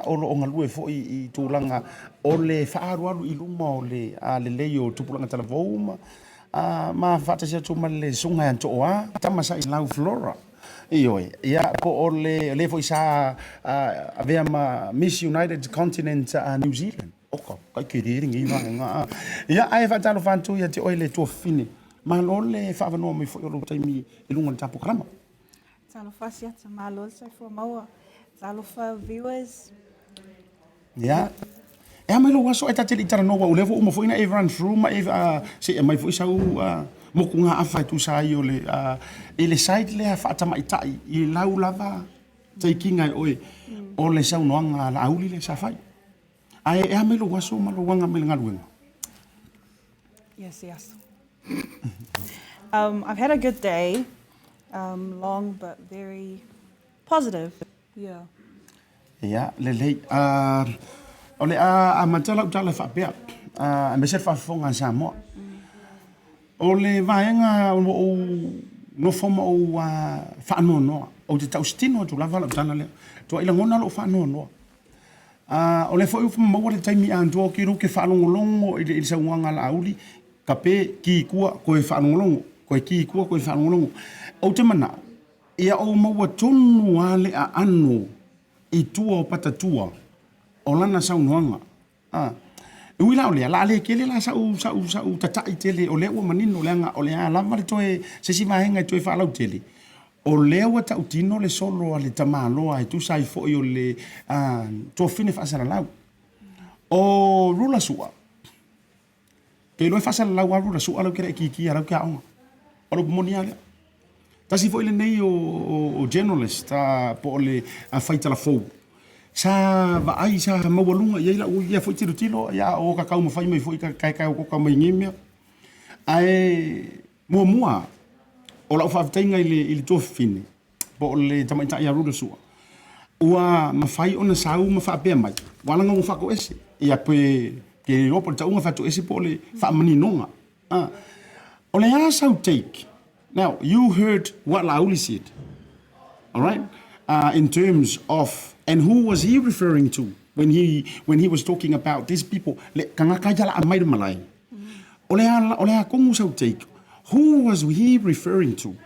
o lo o galue foi i tulaga o le faaalualu i luma o le lelei o tupulaga talavou ma faatasi atu ma le susuga ia Tooa Tamasailau Flora. Ioe, ia po o le le foi sa avea ma Miss United Continent New Zealand. Oka, kai kere lenei vaega. Ia, ae faatalofa atu ia te oe le tuafafine. Malo le faaavanoa mai foi o lou taimi i luga o le tapu kalama. Talofa Asiata, malo le soifua maua. Talofa viewers. Ia, e a mai lou aso ae ta te le i talanoa aua o lea foi ua uma foi ona e run through ma e se i aumai foi sau motugaafa e tusa ai o le i le side lea faatamaitai i lau lava taikiga e oe o le saunoaga a Laauli lea sa fai. Ae e a mai lou aso ma lou aga mai le galuega? Yes, yes. Um, I've had a good day, um, long but very positive. Yeah. Ia, lelei. Uh, o le a amata lau tala faapea, uh, aemaise le faafofoga a Samoa. O le vaega ua ou nofo ma ou uh, faanoanoa, ou te tausitino atu lava lau tala lea. Tuai lagona lou faanoanoa. Uh, o lea foi ua maua le taimi atoa o ke ke faalogologo i le, i le saunoaga a Laauli, kape, ki kua, koe faalogologo, koe ki kua, koe faalogologo. Ou te manao, ia ou maua tonu lava le aano i tua o patatua o lana saunoaga. A, e ui la o lea, la le tele la sa'u, sa'u, sa'u tata'i tele, o lea ua manino, leaga o le a lava le toe, se isi vaega e toe faalautele, o lea ua tautino le solo a le tamaloa e tusa ai foi o le a, tuafafine faasalalau. O Rula Su'a, Ke iloa e faasalalau lava Rula Su'a lau ke le ikiikia lau ke aoga. O le upu moni lava lea. Tasi foi lenei o, o, o journalist a, po o le a faitalafou sa vaai sa maualuga i ai lau ia foi tilotilo ia o ka taumafai mai foi ka kaekaeokoka mai nei mea. Ae muamua o lau faafetaiga i le, i le tuafafine po o le tamaitai ia Rula Su'a, ua mafai ona sau ma faapea mai, ua ala ona faatoese, ia pe ke iloa po o le tauga faatoese po o le faamaninoga. Ah. O le a sau take? Now, you heard what Laauli said, all right? In terms of, and who was he referring to when he, when he was talking about these people, le kangaka ia la aumai le malae. O le a, o le a komu sau take? Who was he referring to?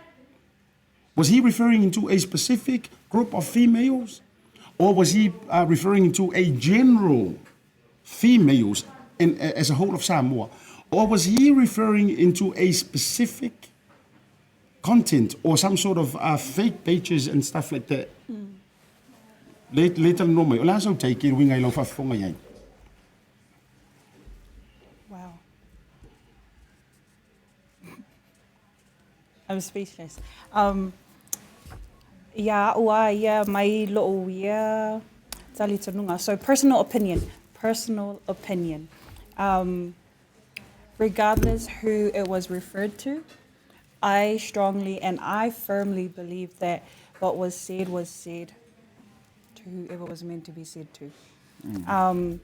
Was he referring to a specific group of females? Or was he uh, referring to a general females in, as a whole of Samoa? Or was he referring into a specific content or some sort of uh, fake pages and stuff like that? Mm. Le, le talanoa mai, o le a sau take i uiga i lau faafofoga i ai? Wow. I'm speechless. Um, ia a'u a ia mai lo'u ia talitonuga. So personal opinion, personal opinion. Um, regardless who it was referred to, I strongly and I firmly believe that what was said was said to whoever was meant to be said to. Mm. Um,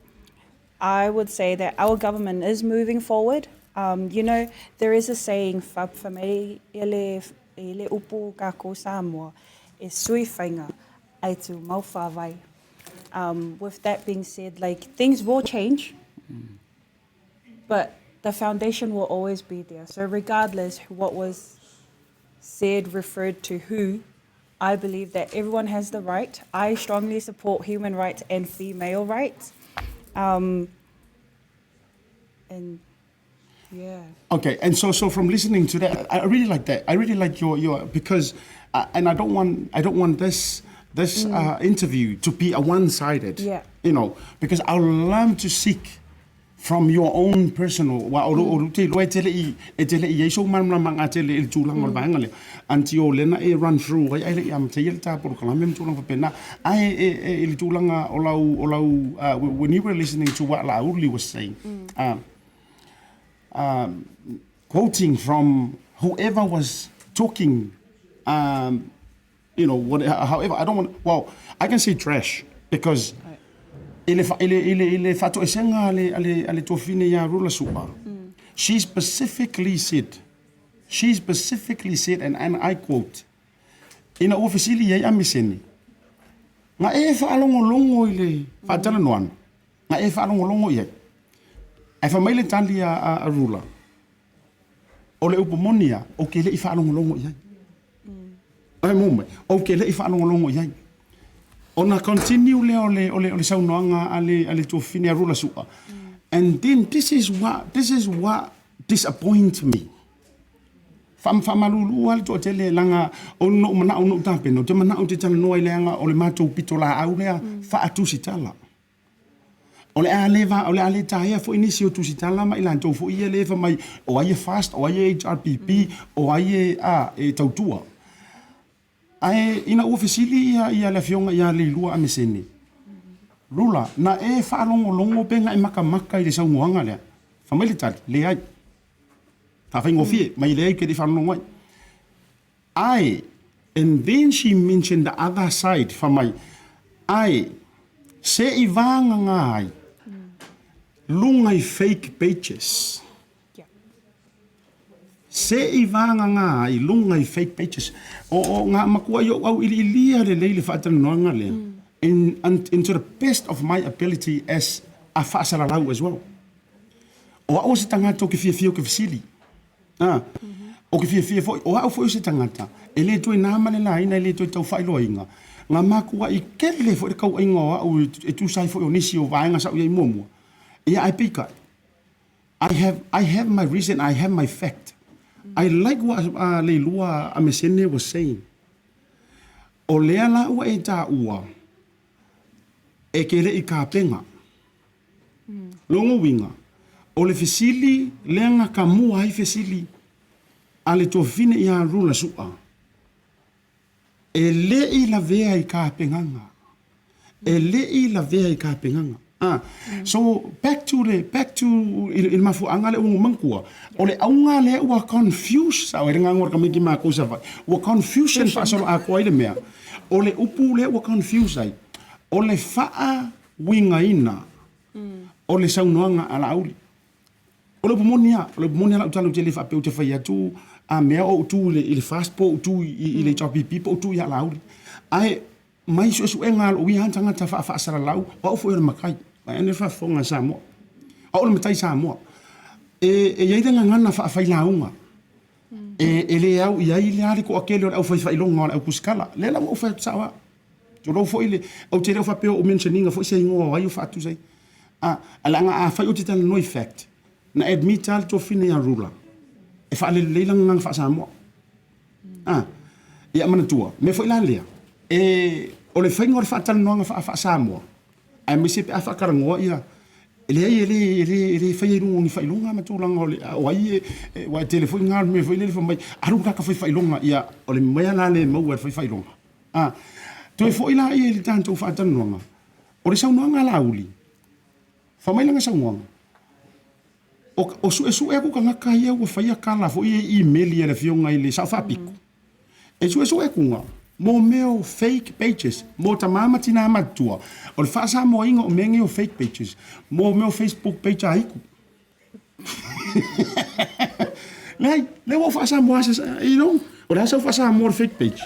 I would say that our government is moving forward. Um, you know, there is a saying, fa, fa mei ele, ele upu kākou Samoa, e sui whainga, ai tu mau whāwai. Um, with that being said, like, things will change, mm. but the foundation will always be there. So regardless what was said, referred to who, I believe that everyone has the right. I strongly support human rights and female rights. Um, and yeah. Okay, and so so from listening to that, I really like that. I really like your your because, uh, and I don't want I don't want this this mm. uh, interview to be a one sided. Yeah. You know, because I love to seek from your own personal, aua o ou te iloa e te le i, e te le i i ai sou malamalamaga tele i le tulaga o le vaega lea, until o lea na e run through ai, ae le i amataia le ta polokalame ma tulaga faapena. Ae e, e, i le tulaga o lau, o lau, uh, when you were listening to what Laauli was saying, uh, um, quoting from whoever was talking, um, you know, what, however, I don't want, well, I can say trash because i le, i le, i le, i le faatoesega a le, a le, a le tuafafine ia Rula Su'a, mm. she specifically said, she specifically said, and, and I quote, ina ua fesili i ai Amisene, na e faalogologo i le faatalanoaga, na e faalogologo i ai. Ae fai mai le tali a, a, a Rula, o le upu moni lava, ou te le i faalogologo i ai. Ai mo mai, ou te le i faalogologo i ai. Ona continue lea o le, o le, o le saunoaga a le, a le tuafafine a Rula Su'a. And then this is what, this is what disappoint me. Wha, whamalulu a le toatele leaga o noʻu manaʻo noʻu tapena, ou te manaʻo ou te talanoa i leaga o le matou pitolaau lea faatusitala. O le a le va, o le a le taea foi nisi o tusitala ma i latou foi ia le fai mai o ai e FAST, o ai e HRPP, o ai e, a, e tautua. Ae ina ua fesili ia, ia le afioga ia Leilua Amesene, Rula, na e faalogologo pe na e makamaka i le saunoaga lea? Fai mai le tali, Leai. Faafaigofie, mai leai ou te le i faalogologo ai. Ae, and then she mentioned the other side, fai mai, ae, se i vagana ai luga i fake pages. Se i vagana ai luga i fake pages. O, o ngā matua i ou auiliilia lelei le faatalanoaga lea, in, in, to the best of my ability as a faasalalau as well. O au o se tagata ou te fiafia ou te fesili. A, o ke fiafia foi, o au foi o se tagata, e le toe nā ma le laina, e le toe tau faailoaina, ngā makuaʻi tele foi le kauaiga o au e tusa ai foi o nisi o vaega sa ou i ai muamua. Ia ae peitai, I have, I have my reason, I have my fact. I like what uh, Leilua Amesene was saying. O lea la ua e tāua, e ke le i kapega. Lona uiga, o le fesili lea na kamua ai fesili a le tuafafine ia Rula Su'a, e le i lavea i kapegaga. E le i lavea i kapegaga. Ah, so back to le back to i le mafuaaga lea ua ou manatua, o le auga lea ua confuse sao ai le agaga o le tamaiti matou i Savaii, ua confusion faasoloatoa ai le mea. O le upu lea ua confuse ai, o le faa uigaina o le saunoaga a Laauli. O le upu moni lava, o le upu moni lava lau tala ou te le faapea ou te fai atu a mea o ou tu i le FAST po o ou tu i le HRPP po o ou tu ia Laauli. Ae mai suesuega a lou ia tagata faafaasalalau, o au foi o le matai, vaeane le faafofoga a Samoa. O au o le matai Samoa. E i ai le gagana faafailauga e le au i ai le toatele o le aufaifailoga o le autusikala. Lea la ua ou fai atu sao lava. Tulou foi le, ou te le o faapea o ou mention ina foi se igoa o ai o faatusa ai. A, leaga afai ou te talanoa i fact, na admit lava le tuafafine ia Rula e faalelelei lana gagana faa-Samoa. A, ia manatua, mea foi la lea, e, o le faiga o le faatalanoaga faa-Samoa, aemaise pe a faatalanoa ia, e leai e le, e le, e le faia i luga o ni faailoga ma tulaga o le, o ai e, aua e tele foi na mea foi lele fai mai, alu le tagata fai faailoga, ia, o le mea la lea e maua e le fai faailoga. A, toe foi laia i le tatou faatalanoaga, o le saunoaga a Laauli, fai mai lana saunoaga, o, o suesue atu tagata ia ua faia tala foi ia i imeli a le afioga i le Sao Faapito, e suesue atuga mo mea o fake pages, mo tama ma tina matutua, o le faasamoaina o mea nei o fake pages, mo mea o Facebook page a Itu. Leai, lea ua ou faasamoa se, you know, o le a sau faasamoa o le fake page?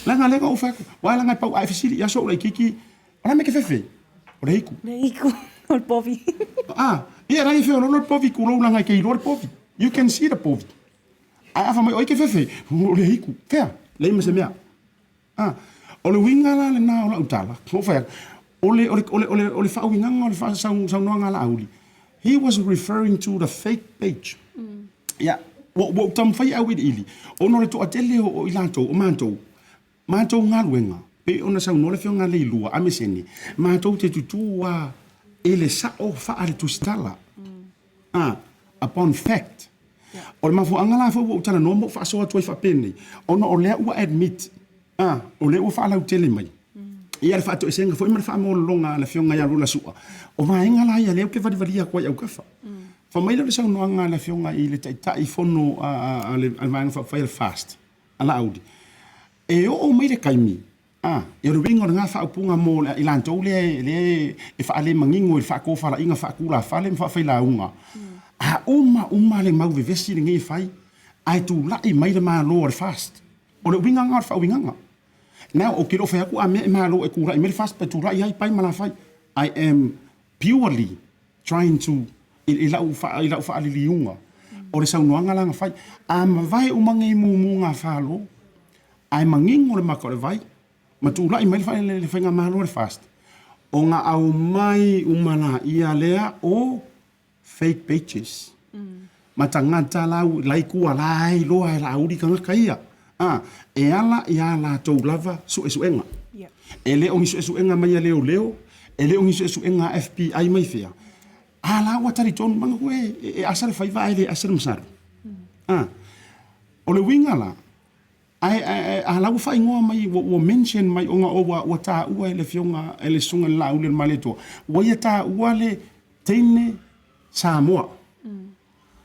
Leaga lea na ou fai atu, aua leaga e pau a e fesili i aso ou laitiiti, o le a mea e te fefe? O le hiku. Le hiku, o le povi. Ah, ia la e feololo le povi tulou leaga e te iloa le povi. You can see the povi. Ae a fai mai o ai e te fefe? O le hiku. Fea? Leai ma se mea. A, o le uiga la lena o lau tala, ua ou fai atu, o le, o le, o le, o le, o le faauigaga o le faasaunoaga a Laauli, he was referring to the fake page. Ia, ua, ua ou taumafai e auiliili, ona o le toatele o, o i latou, o matou, matou galuega, pei ona saunoa le Afioga ia Leilua Amesene, matou te tutū lava i le sao faale-tusitala. A, upon fact. O le mafuaaga la foi ua ou talanoa ma ou faasoa atu ai faapenei, ona o lea ua admit, a, o lea ua faalautele mai ia le faatoesega foi ma le faamolologa a le Afioga ia Rula Su'a. O vaega la ia lea ou te valivalia atu ai i autafa. Fai mai lea o le saunoaga a le Afioga i le Taitaifono a le Vaega Faaupufai a le FAST, a Laauli, e oo mai le taimi A, o le uiga o lena faaupuga mo i latou lea lea e faalemanino i le faatofalaiga faatulafale ma faafailauga, a uma uma le mau vevesi lenei e fai, ae tulai mai le Malo a le FAST. O le uiga lena o le faauigaga. Now, ou te le o fai atu a mea e Malo e tulai mai le FAST pe tulai ai pai ma lafai. I am purely trying to i lau i lau faaliliuga o le saunoaga la na fai. A mavae uma nei mumuga falo, Ae manino le maka o le vai, ma tulai mai le faigamalo a le FAST, ona aumai uma laia lea o fake pages ma tagata la i tua la e iloa e Laauli tagata ia, a, e ala i a latou lava suesuega. E le o ni suesuega mai a leoleo, e le o ni suesuega a FBI mai fea, a la ua talitonu, manatua e asa le faiva ae le asa le masalo. A, o le uiga la, Ae, ae, a la ua faaigoa mai, ua, ua mention mai ona o ua, ua taua e le afioga, e le susuga i le Laauli o le Malietoa, ua ia taua le teine Samoa.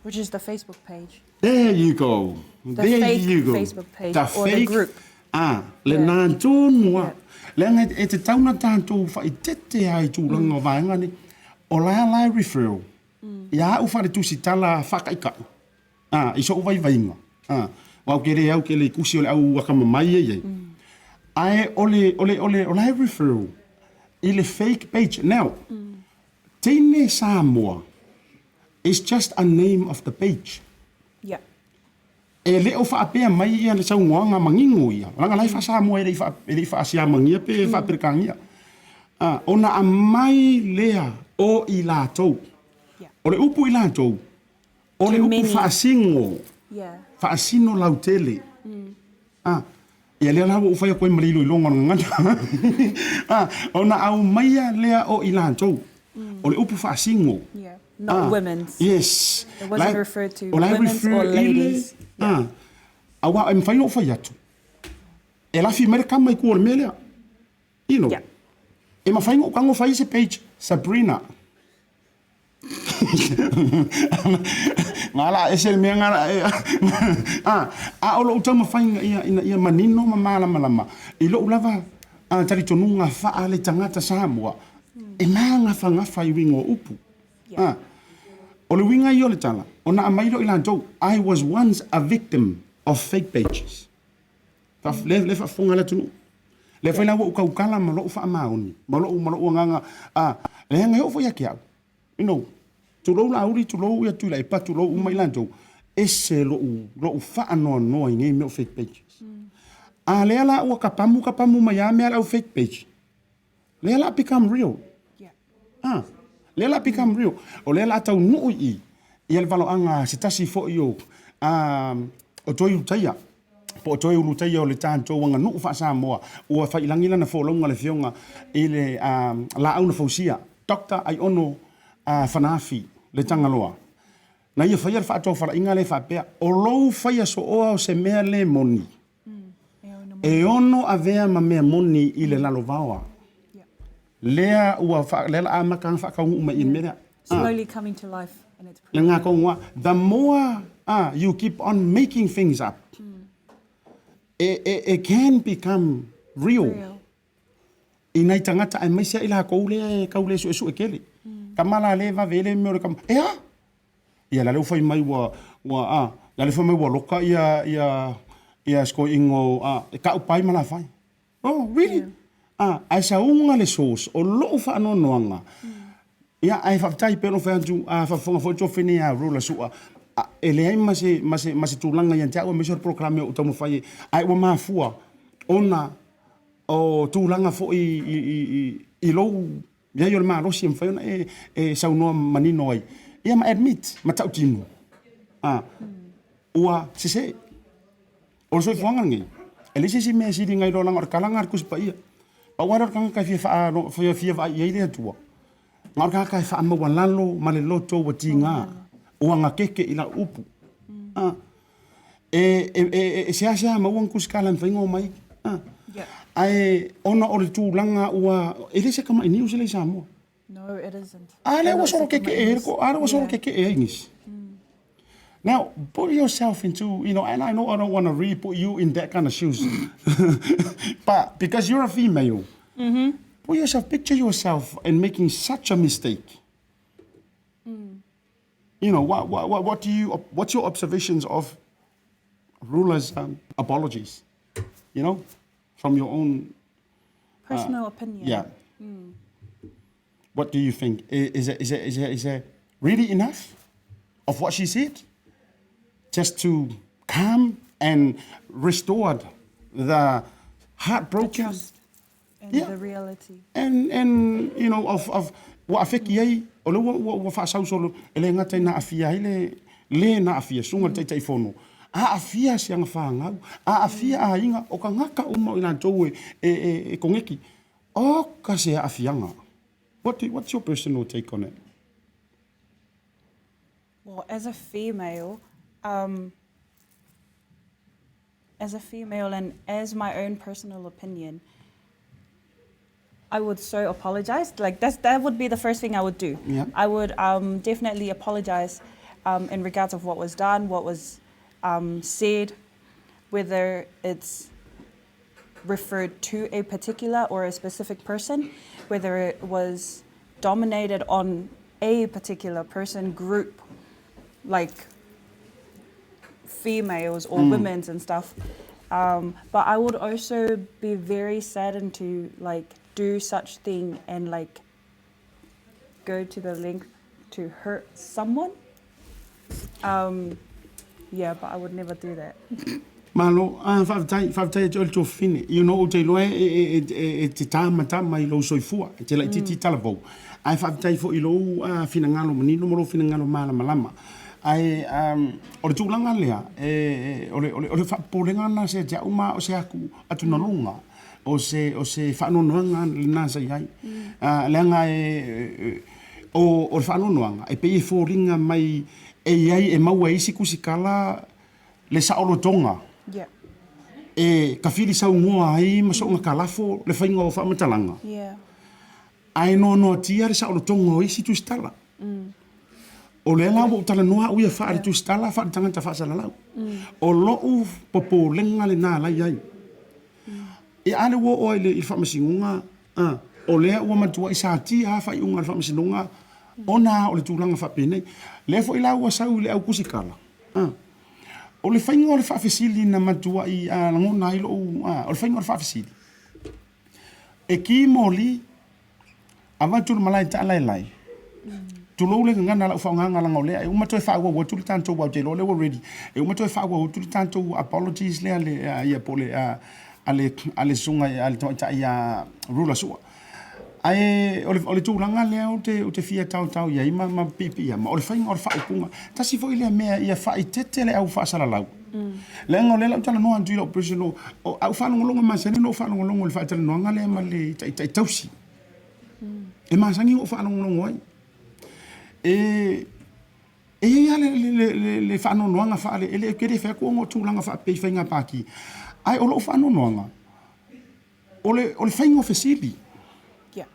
Which is the Facebook page. There you go. The There fake you go. Facebook page The or the fake, group. Ah, lenā tonu lava. Leaga e tatau ona tatou faaeteete lava i tulaga o vaega nei. O la la e referral ia au faaletusitala faataitai ah, i so'u vaivaiga ah, aua ou te le au tele i tusi o le au atamamai ia e i ai. Ae o le, o le, o le, o la e referral i le fake page. Now, Teine Samoa is just a name of the page. Yeah. E le o faapea mai ia le saunoaga manino ia, leaga la e faa-Samoa e le i faa, e le i faasiamagia pe faa-Peretania. Ah, ona aumai lea o i latou. Yeah. O le upu i latou, o le To upu many. faasino, Yeah. faasino lautele. Ah, ia lea la ua ou fai atu ai ma le iloiloga o le gagana. Ah, ona aumaia lea o i latou. O le upu faasino. Yeah. Not Ah, women's. Yes. It wasn't La- referred to o la e women's refer or i le- ladies. Ah, aua e mafai ona ou fai atu. E lafi mai le kama i tua o le mea lea. You know. Yeah. E mafai ona ou tago fai se page Sabrina. Nga la ese le mea nga la e a a o lou taumafaiga ia ina ia manino ma malamalama i lou lava a talitonuga faa le tagata Samoa e magafagafa i uiga o upu. A o le uiga ia o le tala ona aumai lea o i latou I was once a victim of fake pages. Lea lea faafofoga le atunuu. Lea foi la ua ou tautala ma lou faamaoni ma lou ma lou agaga a leaga e oo foi ia te au. You know, tulou Laauli, tulou ia Tuilaepa, tulou uma i latou, ese lou lou faanoanoa i nei mea o fake pages. A lea la ua kapamu kapamu mai lava mea a le au fake page, lea la become real. Ah, lea la become real. O lea la taunuu i i ia le valoaga a se tasi foi o a o toe Ulutaia po o toe Ulutaia o le tatou aganuu faa-Samoa ua faiilagi lana folauga le Afioga i le a Laau na Fausia, Doctor Aiono a Fanaafi le Tagaloa. Na ia faia le faatofalaiga lea faapea, o lou faia sooa o se mea le moni, E ono avea ma mea moni i le lalovaoa. Lea ua wha, lea la amata ana whaakaunuu mai i le mea lea. Slowly coming to life and it's Le ngā kongoa, the more you keep on making things up, it, it, it can become real. Real. I nai tagata aemaise ai lakou lea e kau le suesue tele. Tama la le vave ai le mea o le kama, e a? Ia la le ua fai mai ua, ua a, la le fai mai ua loka ia, ia, ia sikoiingo a, e kau pai ma la fai. Oh, really? Yeah. A, ae sauga le source o lou faanoanoaga. Ia, ae faafetai pei ona ou fai atu, a faafofoga foi le tuafafine ia Rula Su'a, a, e leai ma se, ma se, ma se tulaga ia te au aemaise o le polokalame o taumafai e, ae ua mafua ona o tulaga foi i, i, i, i lou i ai o le malosi e mafai ona e, e saunoa manino ai, ia ma admit, ma tautino, a, ua sese. O le soifuaga lenei, e leai se isi mea e sili nai lo leaga o le kalaga a le Tusi Paia. Pau lava lea o le tagata e fia faa, fia, fia vaai i ai le Atua, na o le tagata e faamaualalo ma le loto ua tiga, ua gatete i lau upu. A, e, e, e, e seasea maua ni tusikala e mafai ona omai. A, ae ona o le tulaga ua, e le se tamai news lea i Samoa. No, it isn't. A lea ua solo kekee ai, a lea ua solo kekee ai nisi. Now, put yourself into, you know, and I know I don't want to really put you in that kind of shoes, but because you're a female, put yourself, picture yourself in making such a mistake. You know, what, what, what, what do you, what's your observations of rulers' apologies, you know, from your own Personal opinion. Yeah. What do you think? Is it, is it, is it, is it really enough of what she said? Just to calm and restore the heartbroken The trust and Yeah. the reality. And, and you know, of, of, ua afeki ai, o le ua, ua, ua faasausolo, e le gata ina aafia ai le, le na aafia, susuga i le Taitaifono, aafia si ana fanau, aafia aiga, o tagata uma o i latou e, e, e, e koneki. Oka se aafiaga. What do, what's your personal take on it? Well, as a female, um, as a female and as my own personal opinion, I would so apologize. Like that's that would be the first thing I would do. Yeah. I would um, definitely apologize um, in regards of what was done, what was um, said, whether it's referred to a particular or a specific person, whether it was dominated on a particular person group, like females or mm. women's and stuff. Um, but I would also be very saddened to like do such thing and like go to the length to hurt someone. Um, yeah, but I would never do that. Malo, ah, faafetai, faafetai atu le tuafafine. You know, ou te iloa e, e, e, e, e te tāmatama i lou soifua, e te laitiiti mm. talavou. Ae faafetai foi i lou uh, finagalo manino ma lou finagalo malamalama. Ae um, o le tulaga lea, e, e, o le, o le, o le faapopolega lena se te au ma o se aku atunaluga, o se, o se faanoanoaga lena sa i ai. Mm. Uh, leaga e, e, o, o le faanoanoaga, e pei e foliga mai e i ai e maua e isi kusikala le saolotoga yeah. e kafili saunoa ai ma soonga kalafo le faiga o faamatalaga yeah. ae noanoatia le saolotoga o isi tusitala. Mm. O lea la ua ou talanoa au ia faa le tusitala faa le tagata faasalalau. Mm. O lou popolega lena la i ai. Mm. E a le ua oo ai i le faamasinoga, a, o lea ua matuai satia lava faaiuga a le faamasinoga ona o le tulaga faapenei. Lea foi la ua sau i le au kusikala, a, o le faiga o le faafesili na matuai lagona ai lou, a, o le faiga o le faafesili, e ki moli Avatu le malae taalaelae. Tulou le gagana lau faaaogaga leaga o lea e uma toe faaauau atu le tatou aua ou te iloa o lea ua ready. E uma toe faaauau atu le tatou apologies lea le ia po o le a le a le susuga a le tamaitai ia Rula Sua. Ae o le o le tulaga lea ou te ou te fia taotao i ai ma ma piipiiama o le faiga o le faaupuga. Tasi foi lea mea ia faaeteete le au faasalalau. Leaga o lea la ou talanoa atu i lou personal, o au faalogologo e masani ona ou faalogologo i le faatalanoaga lea ma le taitai tausi. E masani ona ou faalogologo ai. E e i ai lava le, le, le, le faanoanoaga faale, e le, ou te le fai atu ona o tulaga faapea i faiga pati, ae o lou faanoanoaga, O le, o le faiga o fesili. Yeah.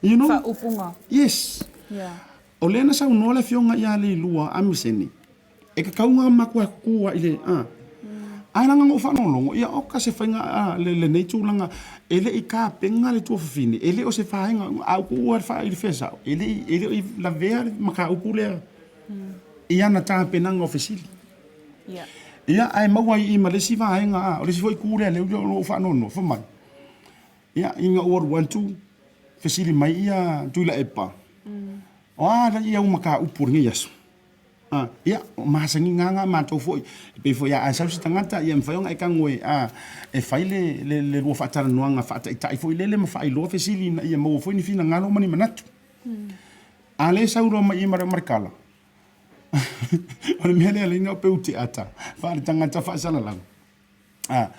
You know? Faaupuga. Yes. Yeah. O lea na saunoa le afioga ia Leilua Amisene, e tatau ona matua tutu ai le, a. Ae leaga na ou faalogologo, ia oka se faiga a, le, lenei tulaga, e le i tapena le tuafafine, e le o se vaega, a ou tuua i le fea sao, e le i, e le i lavea le mataupu lea i ana tapenaga o fesili. Ia, ae maua ai i i ma le isi vaega, a, o le isi foi itu lea, lea o lo o faanoanoa, fai mai, ia, ina ua alu atu, fesili mai ia Tuilaepa, o a alii au mataupu o lenei aso? A, ia, o masaniga lava na a matou foi, e pei foi a sau se tagata, ia e mafai ona e tago e, a, e fai le, le, le lua faatalanoaga faataitai foi lele ma faailoa fesili ina ia maua foi ni finagalo ma ni manatu. A le sau loa mai i i ma le kala, O le mea lea leina o peu te ata faale-tagata faasalalau. A,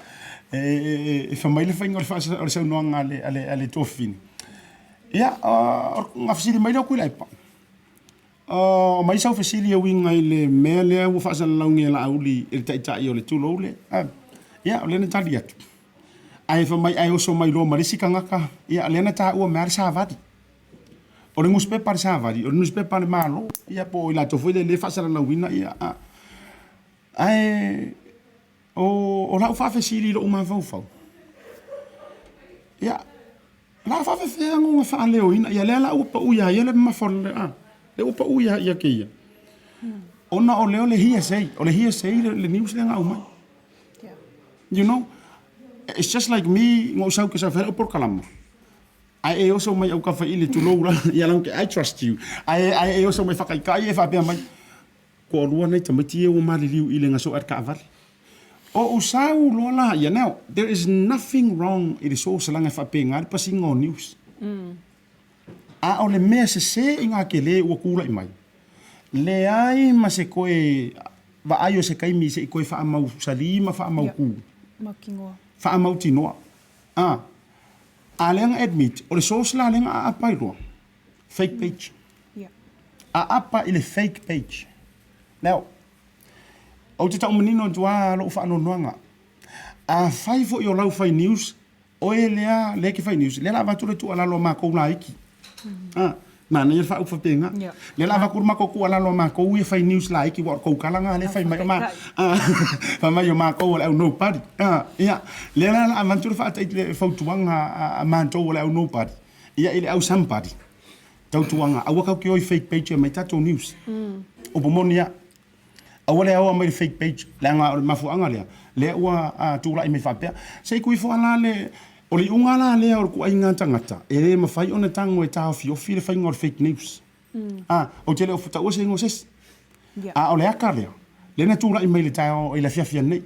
e, e, e, e fai mai le faiga o le, faasa, o le saunoaga a le, a le, a le tuafafine. Ia, uh, na fesili mai lea o Tuilaepa. Uh, mai sau fesili e uiga i le mea lea ua faasalalaugia e Laauli e le taitai o le tulou le. Uh, ia, o lea na tali atu. Ae fai mai, ae oso mai loa ma le isi tagata, ia, lea na taua mai lava le savali. O le nusipepa a le Savali, o le nusipepa a le Malo, ia po o i latou foi lea e faasalalauina ia a. Ae o, o lau faafesili i lou mafaufau, ia, la faafefea ona faaleoina, ia lea la ua pau ia ia le mamafa o le, a, lea ua pau ia ia kēia. Ona o lea o le hearsay, o le hearsay le, le news lea na aumai. You know, it's just like me, na ou sau ke sau fai lau polokalama. Ae e oso mai au kafa ili tulou la ia lau ke I trust you. Ae ae e oso mai whakaikai e whapea mai. Ko olua nei tamaiti e ua maliliu i le ngaso ar kaavale. O usau loa la ia now there is nothing wrong i le source langa e whaapenga le pasinga o news. A o le mea sese i ngā kele ua kūlai mai. Leai ma se koe vaai o se kaimi se i koe whaamau sali ma whaamau kū. Whaamau tinoa. A. A lea na admit, o le source la lea na aapa ai loa. Fake page. Yeah. Aapa i le fake page. Now, ou te tau manino atu lava lou faanoanoaga. Afai foi o lau fai news, Oe lea, lea e te fai news, lea la avatu le tuualalo a makou laiti. Ah, manaia le faaupu faapena. Yeah. Lea la avatu le matou tuualalo a makou ia fai news laiti, ua o le tou tala na lea fai mai o ma, ah, fai mai o makou o le au nobody. Ah, ia, lea la la avatu le faataiti le fautuaga a, a matou o le au nobody, ia i le au somebody. Tautuaga, aua tatou te o i fake page e aumai tatou news. Upu moni a. Aua le aoa mai le fake page, leaga o le mafuaaga lea, lea ua tulai mai faapea. Se i tuifo lava la le, o le iuga la lea o le tuuaiga tagata, e le mafai ona tago e taofiofi le faiga o le fake news. A, ou te le o taua se igoa o se isi. A o le ata lea, lea na tulai mai i le taeao, i le afiafi ananei.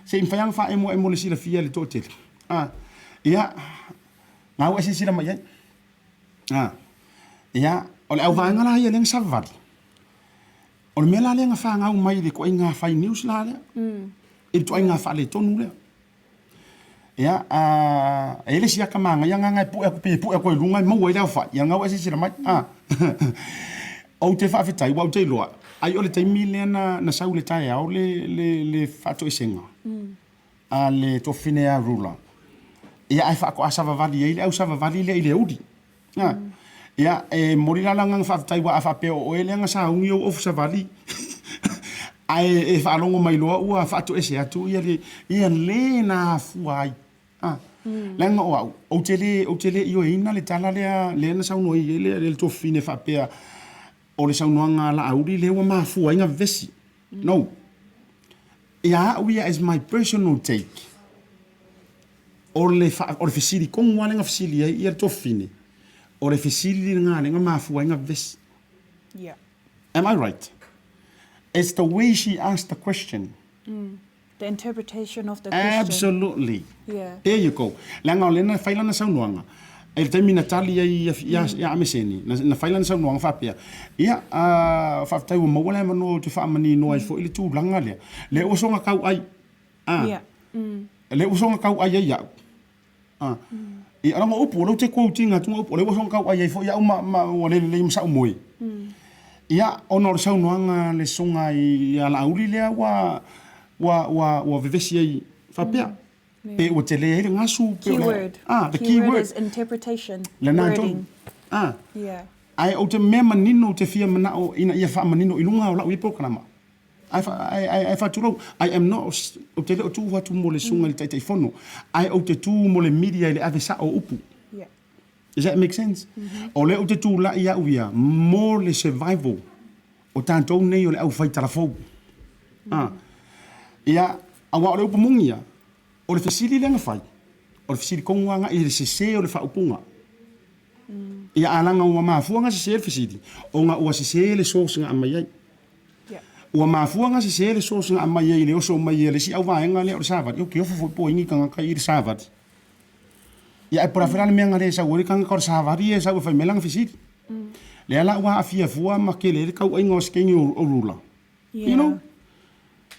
Se i mafai lava ona faaemoemo le silafia e le toatele. A, ia, na ua e silasila mai i ai. A, ia, o le auvaega la ia lea na savavali, O le mea la lea na fanau mai i le ituaiga fai news la lea, i le ituaiga faaletonu lea. Ia, a, e i ai le isi ata manaia lena e pue atu pei e pue atu ai i luga e maua ai le aofai, ia lena ua e silasila mai. A. Ou te faafetai aua ou te iloa, ai o le taimi lea na, na sau i le taeao le, le, le faatoesega a le tuafafine ia Rula, ia ae faatoa savavali ai le au savavali lea i le aoauli. A, ia, e momoli la le agaga faafetai aua a faapea o oe lea na sauni ou ofu savali, ae e faalogo mai loa ua faatoese atu ia le, ia le na afua ai. A, leaga o au, ou te le, ou te le ioeina le tala lea, lea na saunoa i ai le, le tuafafine faapea, o le saunoaga a Laauli lea ua mafua ai na vevesi. No. Ia au ia as my personal take, O le o le fesili tonu lava lea na fesili ai ia le tuafafine, o le fesili lena lea na mafua ai na vevesi. Yeah. Am I right? It's the way she asked the question. The interpretation of the question. Absolutely. Yeah. There you go. Leaga o lea na fai lana saunoaga, i le taimi na tali ai ia, ia, ia Ameseni, na, na fai lana saunoaga faapea, ia, uh, faafetai ua maua le avanoa ou te faamanino ai foi le tulaga lea. Lea ua soona tauai A. Ia. Mm. Le uso na tau ai ai au. A. Mm. Ia ala upu, o leu te quote ina atu upu, o le uso na tau ai ai foi au ma, ma ua le lelei ma sa'u moe. Ia, ona o le saunoaga le susuga i a Laauli lea ua, ua, ua, ua vevesi ai faapea. Pe ua tele ai le gasu, pe o le a. Keyword. A, the Keyword keyword. is interpretation. Lena tonu. Wording. A. Yeah. Ae ou te mea manino ou te fia mana'o ina ia faamanino i luga o la'u ia polokalama. Ae, ae, ae faatulou, I am not, ou te le o tū atu mo le susuga i le Taitaifono, ae ou te tū mo le media i le ave sa'o o upu. Yeah. Does that make sense? O lea ou te tulai au ia mo le survival o tatou nei o le aufai talafou. Ah. Ia, aua o le upu moni ia, o le fesili lea na fai, o le fesili tonu lava i le sese o le faaupuga. Ia, a leaga ua mafua ona sese le fesili, ona ua sese le source na aumai ai. Ua mafua ona sese le source na aumai ai i le oso mai a le isi auvaega lea o le savali. Ou te ofo foi po o ai ni tagata i le savali. Ia ae po o le a foi la le mea na le sau ai le tagata o le savali ia e sau e fai mai lana fesili. Lea la ua aafia fua ma tele ai le tauaiga o si teine o Rula. You know?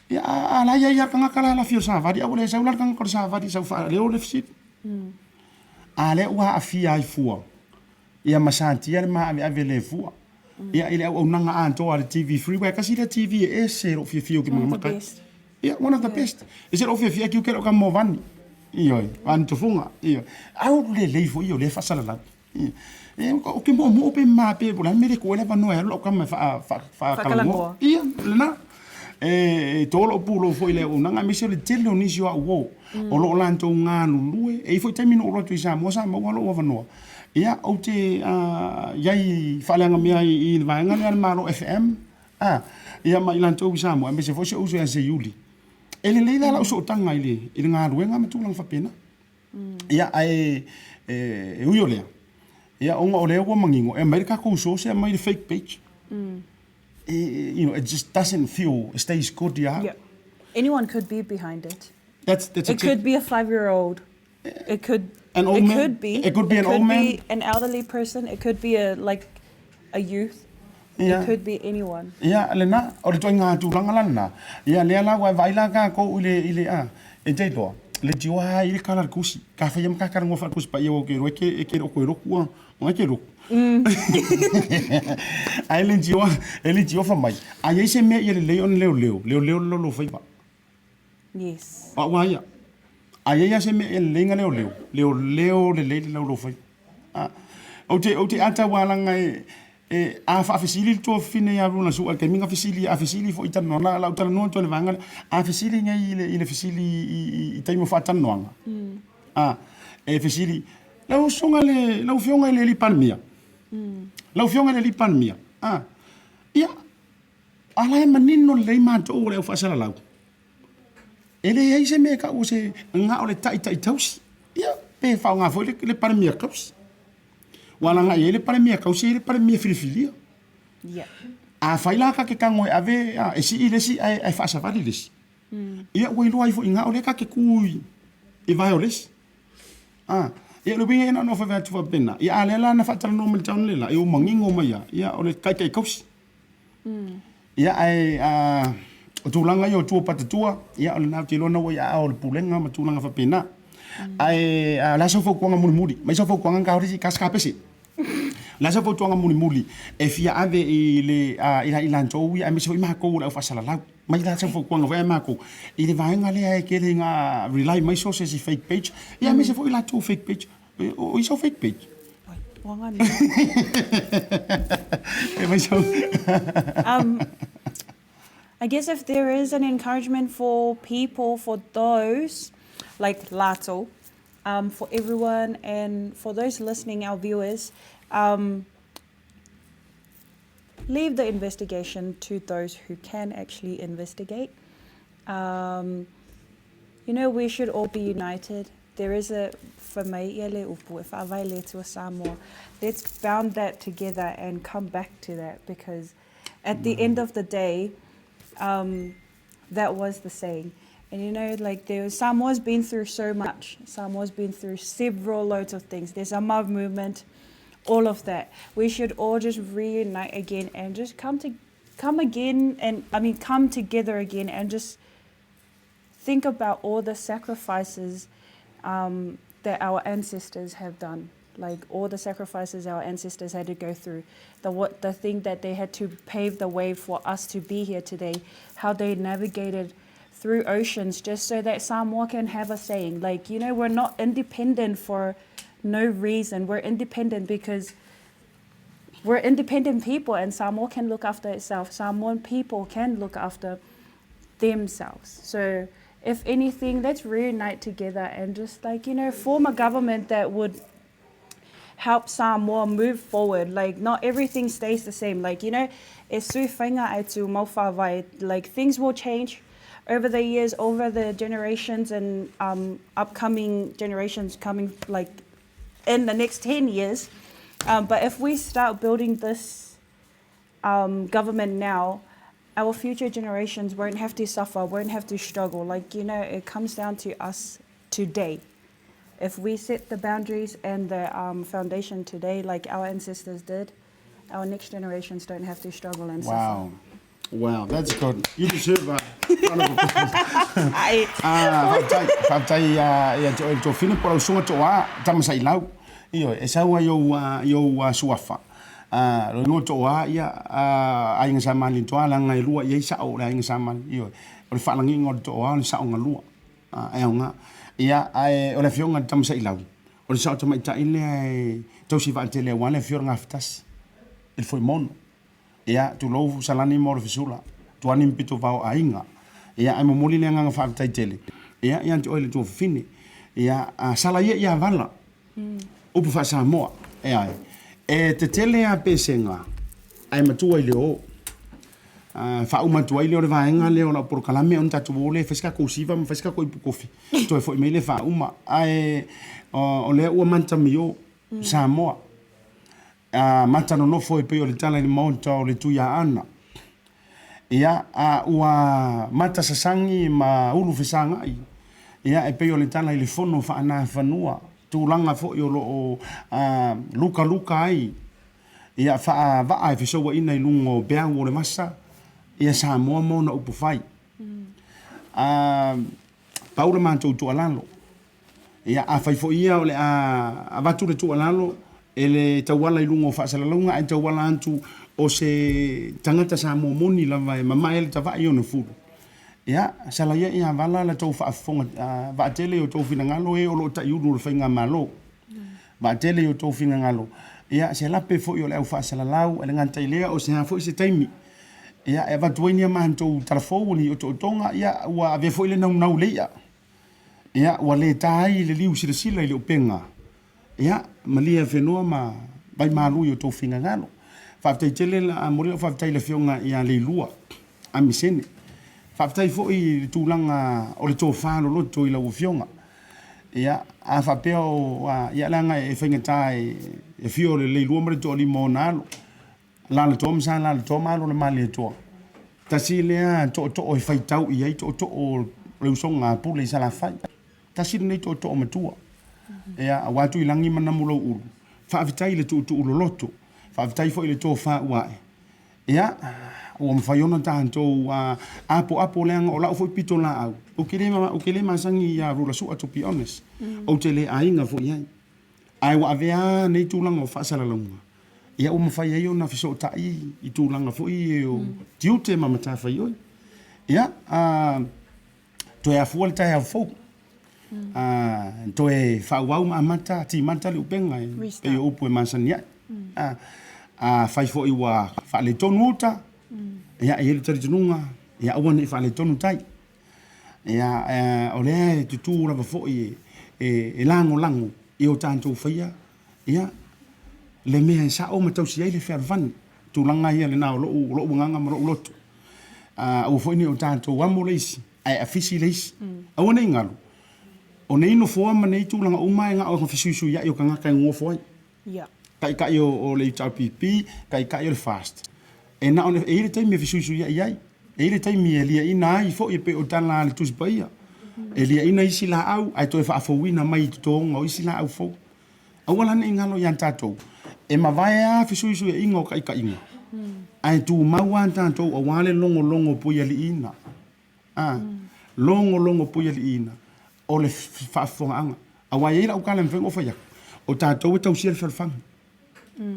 Ia a, a la i ai lava le tagata la e lafia o le savali, a ua le sau la le tagata o le savali e sau faaleo le fesili. A lea ua aafia ai fua. Ia ma satia le maaveave le fua. Ia i le auaunaga atoa a le TV Free aua e tasi lea TV e ese lou fiafia ou te makamaka ai. Ia, one of the best. Ese lou fiafia e kiukiu lou kama mo Vani. Ioe, Vani Tufuga. Ioe. Au lelei foi ia o lea e faasalalau. Ioe. Ou te moomoo pe ma pe po o le a le mea e le tuu ai le avanoa e alu lau kama e faatalanoa. Ia, lena. E to lou pulou foi i le auaunaga aemaise o le tele o nisi o au uo o lo o latou galulue. E i ai foi taimi na ou alu atu i Samoa sa maua lou avanoa. Ia, ou te i ai faaleaga mea i le vaega lea a le Malo FM, a, ia ma i latou i Samoa, aemaise foi si ou uso ia Seiuli. E lelei la lau sootaga i le, i le galuega ma tulaga faapena. Ia, ae e ui o lea, ia, ona o lea ua manino, e aumai le tatou source, e aumai le fake page. You know, it just doesn't feel, it stays good ia au. Yeah. Anyone could be behind it. That's It could be a five-year-old. It could An old it man. could be It could be an old man. be an elderly person. It could be a like a youth. Ia. It could be anyone. Ia, lena, o le ituaiga tulaga la lena. Ia, lea la ua e vaai la tatou i le, i le, a, e te iloa, le tioa ai le kala le kusi. Ka whaia ma ka karangoa wha kusi pa ia o ke roe ke, e ke o koe roku a, o ke roku. Ai le tioa, e le tioa wha mai. A iai se mea ia le lei ona leo leo, leo leo lolo whaiva. Yes. O au a ia. A i ai lava se mea e lelei na leoleo, leoleo lelei le laulaufaiva. A, ou te, ou te ata aua leaga e, e, a faafesili le tuafafine ia Rona Su'a i le taimi na fesili, a fesili foi i talanoaga, la, la ou talanoa atu i le vaega lea, a fesili nei i le, i le fesili i, i, i taimi o faatalanoaga, a, e fesili, lau usuga i le, lau Afioga i le Alii Palemia, lau Afioga i le Alii Palemia, a, ia, a la e manino lelei matou o le au faasalalau. E leai se mea e tau o se na o le taitai tausi. Ia, pe faaaoga foi le, le Palemia tausi. Ua laga i ai le Palemia tausi e i ai le Palemia filifilia. Yeah. Afai la ta te tago e ave a, e sii le isi ae, ae faasavali le isi. Ia ua iloa ai foi i ina o lea ta te tu i, i vae o le isi. A, ia o le uiga ia na ona ou fai atu faapena. Ia a lea la na faatalanoa mai i le taone le la, ia ua manino mai lava, ia o le taitai tausi. Ia ae o tulaga ia o tua o patatua, ia o lena ou te iloa na ua i aao o le Pulega ma tulaga faapena. Ae o le a sau fautuaga mulimuli? Mai sau fautuaga na taofi se kapese. O le a sau fautuaga mulimuli e fia ave i le i latou ia aemaise foi matou o le au faasalalau. Mai la sau fautuaga foi a matou i le vaega lea e tele ina rely mai sources i fake page, ia aemaise foi latou fake page. O i sau fake page? I guess if there is an encouragement for people, for those, like Lato, um, for everyone and for those listening, our viewers, um, leave the investigation to those who can actually investigate. Um, you know, we should all be united. There is a, for mai ia le upu, e whaavai le tua Samoa. Let's bound that together and come back to that because at the end of the day, um, that was the saying. And you know, like there was, Samoa's been through so much. Samoa's been through several loads of things. There's a mob movement, all of that. We should all just reunite again and just come to come again and I mean come together again and just think about all the sacrifices um, that our ancestors have done like all the sacrifices our ancestors had to go through, the what the thing that they had to pave the way for us to be here today, how they navigated through oceans just so that Samoa can have a saying. Like, you know, we're not independent for no reason. We're independent because we're independent people and Samoa can look after itself. Samoan people can look after themselves. So if anything, let's reunite together and just like, you know, form a government that would help Samoa move forward. Like, not everything stays the same. Like, you know, e sui whainga ai tu mau whāwai. Like, things will change over the years, over the generations and um, upcoming generations coming, like, in the next 10 years. Um, but if we start building this um, government now, our future generations won't have to suffer, won't have to struggle. Like, you know, it comes down to us today. If we set the boundaries and the um, foundation today, like our ancestors did, our next generations don't have to struggle and wow. suffer. Wow, that's good. You deserve a round of applause. Ah, faafetai, faafetai ia te oe le Tofina po o lau susuga Tooa Tamasailau. Ioe, e sau ai ou i ou suafa. Ah, lo igoa Tooa, ia, aiga sa Malietoa, leaga e lua i ai sao o le aiga sa Mali. Ioe, o le faalagiga o le Tooa o le saogalua. Ah, e aoga. Ia, ae o le afioga i le Tamasailau, o le sao tamaitai lea e tausi vaatele aua le afio o le Gafatasi i le Fuaimono. Ia, tulou Salani ma Olofesula, Tuani ma Pitovao aiga. Ia, ae momoli le agaga faafetai tele, ia, ia te oe le tuafafine. Ia, a sala ia ia vala, upu faa-Samoa, e ai, e tetele a pesega, ae matua i le o. A, faauma atu ai lea o le vaega lea o lau polokalame ona tatou o lea e fai se tatou siva ma fai se tatou ipu kofi, toe foi mai lea faauma. Ae, o lea ua matamio Samoa. A mata nonofo e pei o le tala i le maota o le Tuiaana. Ia, a ua mata sasagi ma ulu fesagai, ia, e pei o le tala i le fono faanafanua, tulaga foi o lo o lukaluka ai, ia, faavaa e fesouaina i luga o peau o le vasa, ia Samoa ma ona upufai. A pau le matou tuualalo, Ia, afai foi ia o le a avatu le tuualalo, e le tauala i luga o faasalalauga ae tauala atu o se tagata Samoa moni lava e mamae le tava'i ona fulu. Ia, salaia ia vala la tou faafofoga vaatele i o tou finagalo e o lo o taiulu o le faigamalo. Vaatele i o tou finagalo, ia se lape foi o le au faasalalau, ae le gata i lea o se a foi se taimi. Ia, e avatu ai ni a matou tala fou o ni otootoga, ia ua avea foi le naunau i le i'a. Ia, ua le ta ai le liu silasila i le upega. Ia, malie afenoa ma vai malu i o tou finagalo. Faafetai tele la, a momoli lau faafetai i le Afioga ia Leilua Amisene. Faafetai foi i le tulaga o le tofa loloto i lau Afioga. Ia, a faapea o, a, ia leaga e faigata e afio le Leilua ma le Toalima o ona alo. Lalatoa ma Sa Lalatoa ma alo o le Malietoa. Tasi lea tootoo e faitau i ai tootoo o le usoga a Pule i Salafai. Tasi lenei tootoo matua. Ia, aua Tuilagi ma Namulauulu, faafetai i le tuutuu loloto, faafetai foi i le tofa ua ae. Ia, ua mafai ona tatou apoapo leaga o lau foi pitolaau, ou te le, ou te le masani ia Rulasua to be honest. Ou te le aiga foi i ai. Ae ua avea lava nei tulaga o faasalalauga, ia ua mafai ai ona fesootai i tulaga foi o tiute ma matafaioi. Ia, toe afua le taeao fou, toe faaauau ma amata, timata le upega e pei o upu e masani ai. Afai foi ua faaletonu uta, ia e i ai le talitonuga, ia aua ne i faaletonu tai. Ia, o lea e tutū lava foi e lagolago i o tatou faia, ia, le mea e sao ma tausi ai le fealofani. Tulaga ia lena o lou, lou agaga ma lou loto. Aua foi ne i o tatou amo le isi, ae afisi le isi. Aua ne i galo, o nei nofoa ma nei tulaga uma e na o fesuisuiai o tagata e nonofo ai. Taitai o le HRPP, taitai o le FAST. E na o le, e i ai le taimi e fesuisuiai ai. E i ai le taimi e liaina ai foi e pei o tala a le Tusi Paia. E liaina isi laau ae toe faafouina mai i totoga o isi laau fou. Aua la ne i galo ia tatou, e mavae lava fesuisuiaiga o taitaiga, ae tumau lava tatou aua le logologo puialiiina. A, logologo puialiiina o le faafofogaaga. Aua e i ai lau tala e mafai ona ou fai atu, o tatou e tausia le fealofani.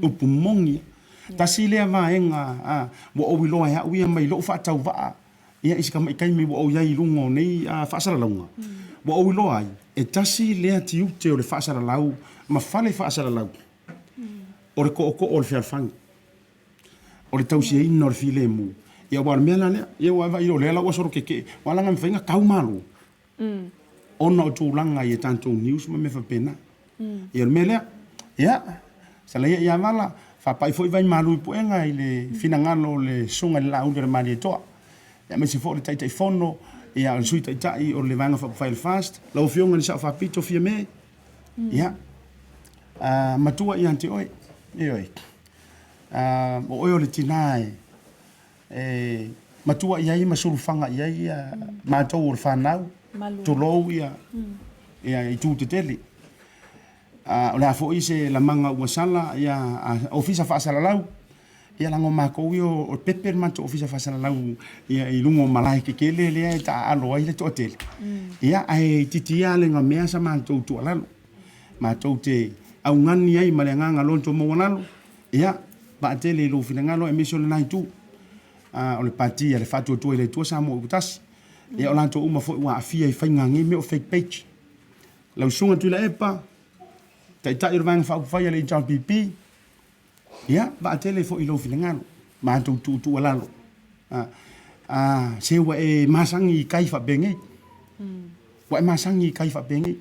Upu moni lava. Tasi lea vaega ua ou iloa e au ia mai lou faatauvaa ia i si tamai taimi ua ou i ai i luga o nei faasalalauga, ua ou iloa ai, e tasi lea tiute o le faasalalau ma fale faasalalau o le tootoo o le fealofani, o le tausiaina o le filemu. Ia aua o le mea la lea, ia ua vaai o lea la ua solo tetee, aua leaga e mafai ona tau malo. Ona o tulaga i a tatou news ma mea faapena. Ia o le mea lea, ia, salaia ia vala, faapai foi vai malu i puega i le finagalo o le Susuga i le Laauli o le Malietoa, aemaise foi o le Taitaifono, ia o le Sui Taitai o le Vaega Faaupufai a le FAST, lau Afioga i le Sao Faapito Fiame, ia, matua ia te oe, ioe, o oe o le tina e E matua i ai ma sulufaga i ai matou o le fanau, tulou ia itu tetele. O le a foi se lamaga ua sala ia ofisa faasalalau, ia leaga o matou ia o pepe le matou ofisa faasalalau ia i luga o malae tetele lea e taaalo ai le toatele. Ia ae itiiti ia ale gamea sa matou tuualalo. Matou te augani ai ma le agaga loto maualalo. Ia, vaatele i lou finagalo aemaise o lena itu, o le Pati a le Faatuatua i le Atua Samoa ua tasi. Ia, o latou uma foi ua aafia i faiga nei mea o fake page. Lau Susuga Tuilaepa, Taitai o le Vaega Faaupufai a le HRPP, ia, vaatele foi i lou finagalo, matou tuutuualalo. A, se ua e masani i kai faapenei. Ua e masani i kai faapenei.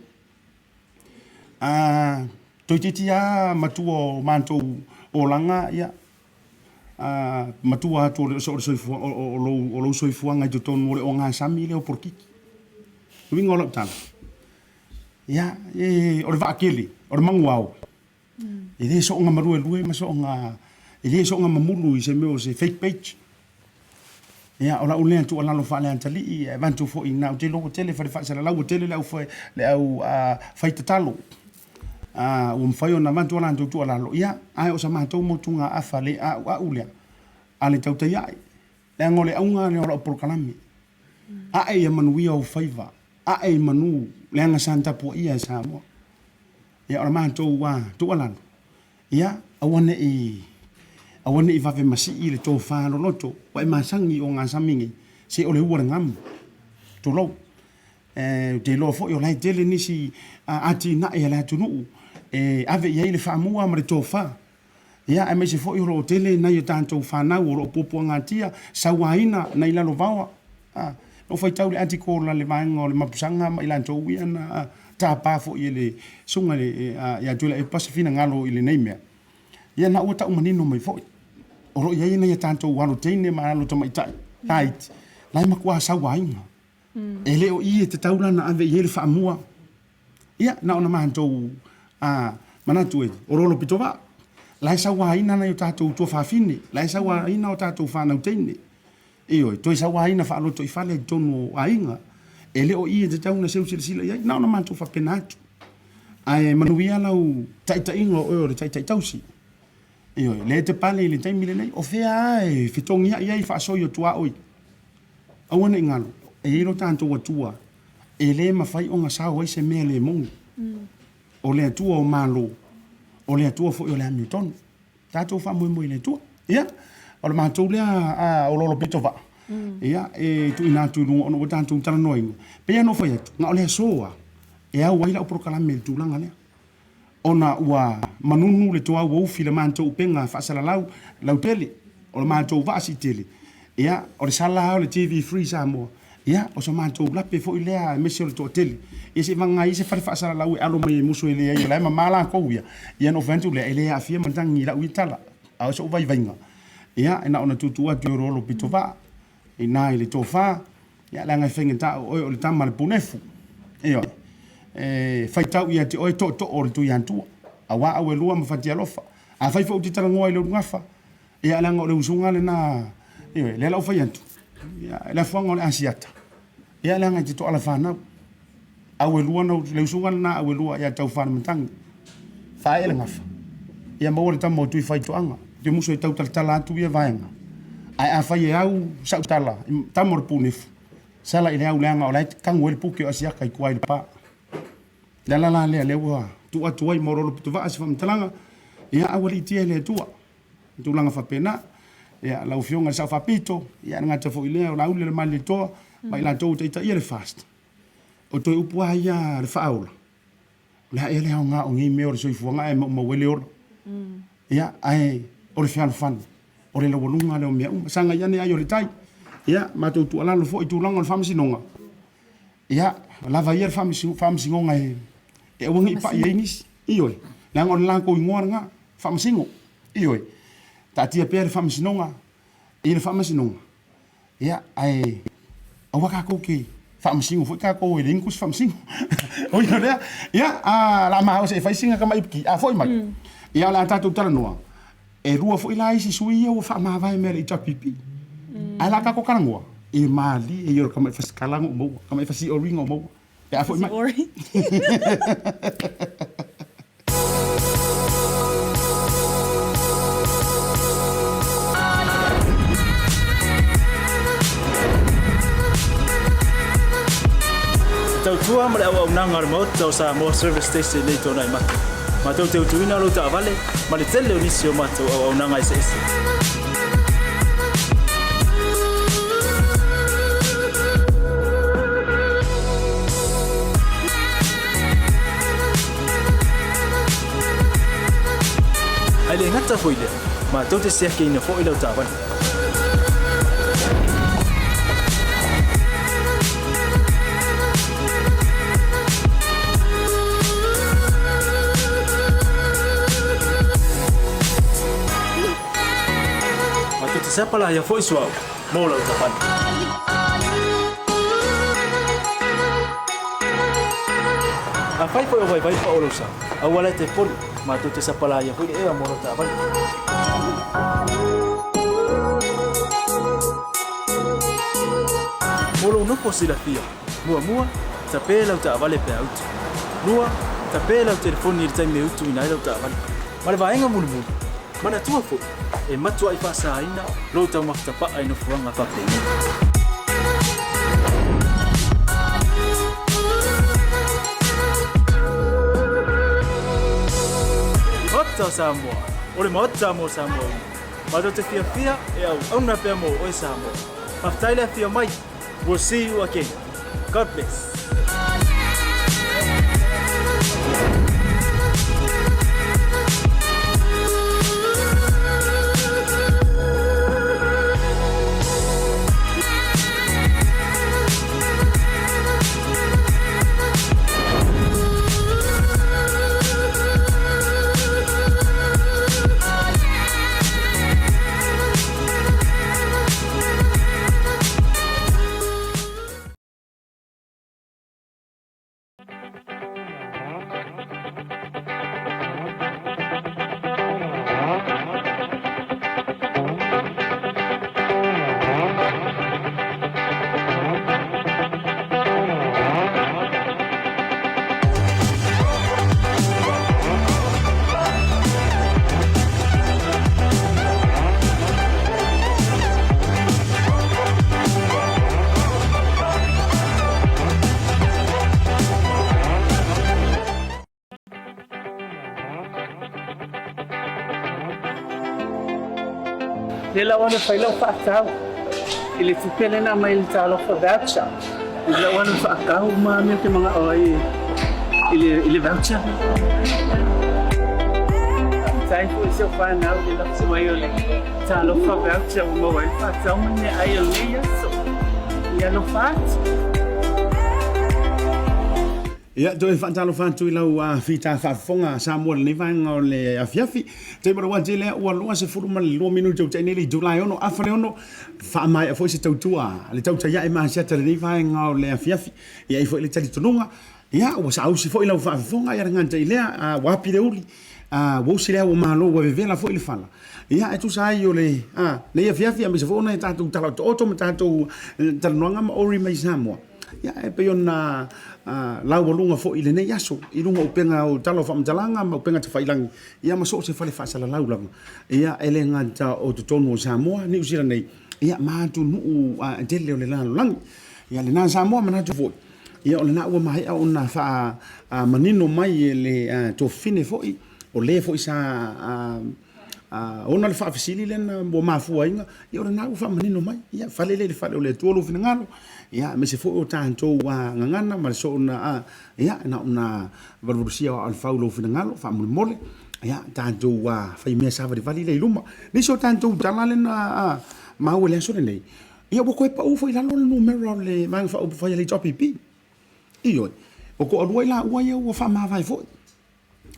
A, toeitiiti lava matua o matou olaga, ia, a, matua atu o le, o le soifua, o, o, lou, o lou soifuaga i totonu o le ogasami lea o polokiki. O le uiga o lau tala, ia, e, o le vaatele, o le manuao, E le soonga maluelue ma soonga, e le soonga mamulu i se mea o se fake page. Ia, o lau lea tuualalo faaleatalii, e avatu foi ina, ou te iloa ua tele fale faasalalau, ua tele le au, le au fai tatalo. Ua mafai ona avatu a latou tuualalo, ia, ae o sa matou motugaafa le a'ua'u lea a le tautai ae. Leaga o le auga lea o lau polokalame, ae ia manuia ou faiva, ae i manu, leaga sa tapuaia e Samoa. Ia, o le matou tuualalo, ia, aua ne i, aua ne i vave masii le tofa loloto, ua e masani i ogasami nei, se o le ua o le gamu. Tulou. Ou te iloa foi o la e tele nisi atinae a le atunuu e ave i ai le faamua ma le tofa. Ia, aemaise foi o lo o tele nai o tatou fanau o lo o puapuagatia, sauaina nai lalovaoa. Na ou faitau i le article a le vaega o le Mapusaga ma i latou ia na tapa foi e le Susuga ia Tuilaepa se finagalo i lenei mea. Ia na ua tau manino mai foi, o lo o i ai nai a tatou alo teine ma alo tamaitai laiti, la e matua sauaina. E le o i e tatau la ona ave i ai le faamua. Ia, na ona matou manatu e oloolo pitovaa, la e sauaina nai o tatou tuafafine, la e sauaina o tatou fanau teine. Ioe, toe sauaina faalotoifale i totonu o aiga. E le o i e tatau ona seu silasila i ai, na ona matou faapena atu. Ae manuia lau taitaiga o oe o le taitai tausi. Ioe, lea e te pale i le taimi lenei, o fea lava e fetogiai ai faasoi o tuaoi. Aua ne i galo, e i ai lo tatou Atua e le mafai ona sao ai se mea le moni. O le Atua o Malo, o le Atua foi o le amiotonu. Tatou faamoemoe i le Atua. Ia, o le matou lea oloolo pito vaa, ia, e tuuina atu i luga ona ua tatou talanoaina. Pei lava ona ou fai atu, na o le aso lava e au ai lau polokalame i le tulaga lea. Ona ua manunu le toauaufi i le matou upega faasalalau lautele, o le matou vaa siitele, ia, o le sala lava o le TV Free Samoa, ia, o so matou lape foi lea aemaise o le toatele. Ia se i vagana ai se fale faasalalau e alo mai ai musu e leai o la e mama latou ia, ia ona ou fai atu lea, e le aafia matagi i lau ia tala, a o sou vaivaiga, ia, e na ona tuutuu atu i oloolo pitovaa. Ina i le tofa, ia leaga e faigata o oe o le tama a le punefu. Ioe. E faitau ia te oe tootoo o le Tuiatua, aua Auelua ma Fatialofa. Afai foi ou te talanoa i le ulugafa, ia leaga o le usuga lena, ioe, lea la ua fai atu, ia, le afuaga o le Asiata, ia leaga e te toala fanau. Auelua na, le usuga lena Auelua ia Taufalematagi. Faaee le gafa, ia maua le tama o Tuifaitoaga, te musu e tautalatala atu ia vaega. Ae afai e au sau tala, tama o le punefu, sala i le au leaga o la e kanu ai le puke o Asiata i tua i le pa. Le ala la lea, lea ua tuu atu ai ma oloolo pitovaa se faamatalaga, ia aualiitia e le Atua. Tulaga faapena. Ia, lau Afioga i le Sao Faapito, ia e le gata foi i lea, o Laauli o le Malietoa, ma i latou ua taitaia le FAST. O toe upu lava ia a le Faaola, o le a ea le aoga o nei mea o le soifuaga ae maumau ai le ola. Ia, ae o le fealofani, o le laualuga lea o mea uma. Sagai ane ai o le tai. Ia, matou tuualalo foi i tulaga o le faamasinoga, ia, lava ia le faamasinoga e aua ne i pai ai nisi. Ioe, leaga o le latou igoa lena, faamasino. Ioe, taatia pea le faamasinoga i le faamasinoga, Ia, ae aua tatou te faamasino foi tatou e leai ni tusi faamasino. Oi o lea, ia, a, la ma se e fai sina tamai piki, a foi mai. Ia, o le a tatou talanoa, e lua foi la isi sui ia ua faamavae mai le HRPP. Ae la tatou talanoa, e malie ia o le tamai fasikala na ou maua, tamai fasiori na ou maua. Pe a foi mai. Tautua ma le auaunaga a le Maota o Samoa Service Station nei Tuanai Mata. Matou te utuina lou taavale ma le tele o nisi o matou auaunaga eseese. Ae le gata foi i lea, matou te siakiina foi lau taavale. Matou te sapalaia foi suauu mo lau taavale. Afai foi o vaivai pa o lou sa, aua la e te poli, matou te sapalaia foi le ea mo lau taavale. Mo lou nofo silafia, muamua, tape lau taavale pe a utu. Lua, tape lau telefoni i le taimi e utuina ai lau taavale. Ma le vaega mulimuli, manatua foi, e matuai faasaina lou taumafa tapaa i nofoaga faapenei. Maota o Samoa, o le Maota mo Samoa uma. Matou te fiafia e auauna pea mo oe Samoa. Faafetai le afio mai. We'll see you again. God bless. Lea la ua fai lau faatau i le tupe lea na aumai i le Talofa Voucher. Lea ua faatau uma mea ou te manao ai i le voucher. Faafetai foi i si ou fanau i le lafo mai o le Talofa Voucher ua maua ai le faatau ma le meaai o lenei aso. Ia alofa atu. Ia, toe faatalofa atu i lau fita faafofoga Samoa i lenei vaega o le afiafi. Taimi o le uati lea ua 22 minute ua tea nei le itula e 6:30, faamaea foi se tautua le tautai ae masiata i lenei vaega o le afiafi. E i ai foi le talitonuga, ia ua saausi foi lau faafofoga, ia le gata i lea, ua api le uli, ua usi le ao o malo, ua vevela foi le fala. Ia, e tusa ai o le lenei afiafi aemaise foi o nai a tatou tala otooto ma tatou talanoaga ma ori mai Samoa. Ia, e pei ona laualuga foi i lenei aso i luga o upega o tala o faamatalaga ma upega tafailagi, ia ma so o se fale faasalalau lava. Ia, e le gata o totonu o Samoa, Niu Sila nei, ia ma atunuu tele o le lalolagi. Ia, lena Samoa, manatu foi, ia o lena ua maea ona faamanino mai e le tuafafine foi, o le foi sa ona le faafesili lea na ua mafuaina, ia o lena ua faamanino mai, ia fale lea i le fale o le Atua lou finagalo, ia aemaise foi o tatou gagana ma le soona, ia na ona valuvalusia o aa o le fau lou finagalo faamolemole, ia tatou fai mea savalivali lea i luma. Nisi o tatou tala lea na maua i le aso lenei, ia ua toe pau foi i lalo le numera o le Vaega Faaupufai a le HRPP. Ioe, ua toalua i laua ia ua faamavae foi.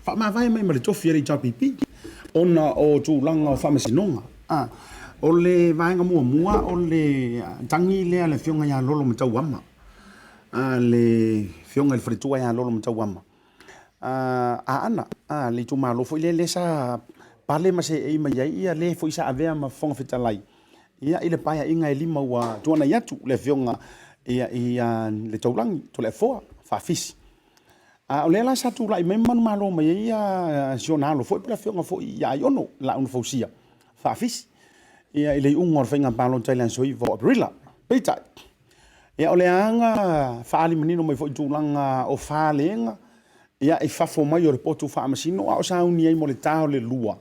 Faamavae mai ma le tofi a le HRPP ona o tulaga o faamasinoga. O le vaega muamua o le tagi lea a le Afioga ia Lolomatauama, le Afioga i le Faletua ia Lolomatauama, Aana, le itumalo foi lea lea sa pale ma seei mai ai ia le foi sa avea ma Fofoga Fetalai i le paeaiga e 5 ua tuanai atu, le Afioga ia Letaulagi Toleafoa Faafisi. A o lea la sa tulai mai ma manumalo mai ai ia si ona alo foi po o le afioga foi ia Aiono, Laauna Fausia Faafisi, ia i le iuga o le faiga palota i le aso 9 o Aperila. Peitai, ia o le aga faaali manino mai foi i tulaga o falega ia i fafo mai o le potu faamasino a o sauni ai mo le ta o le 2.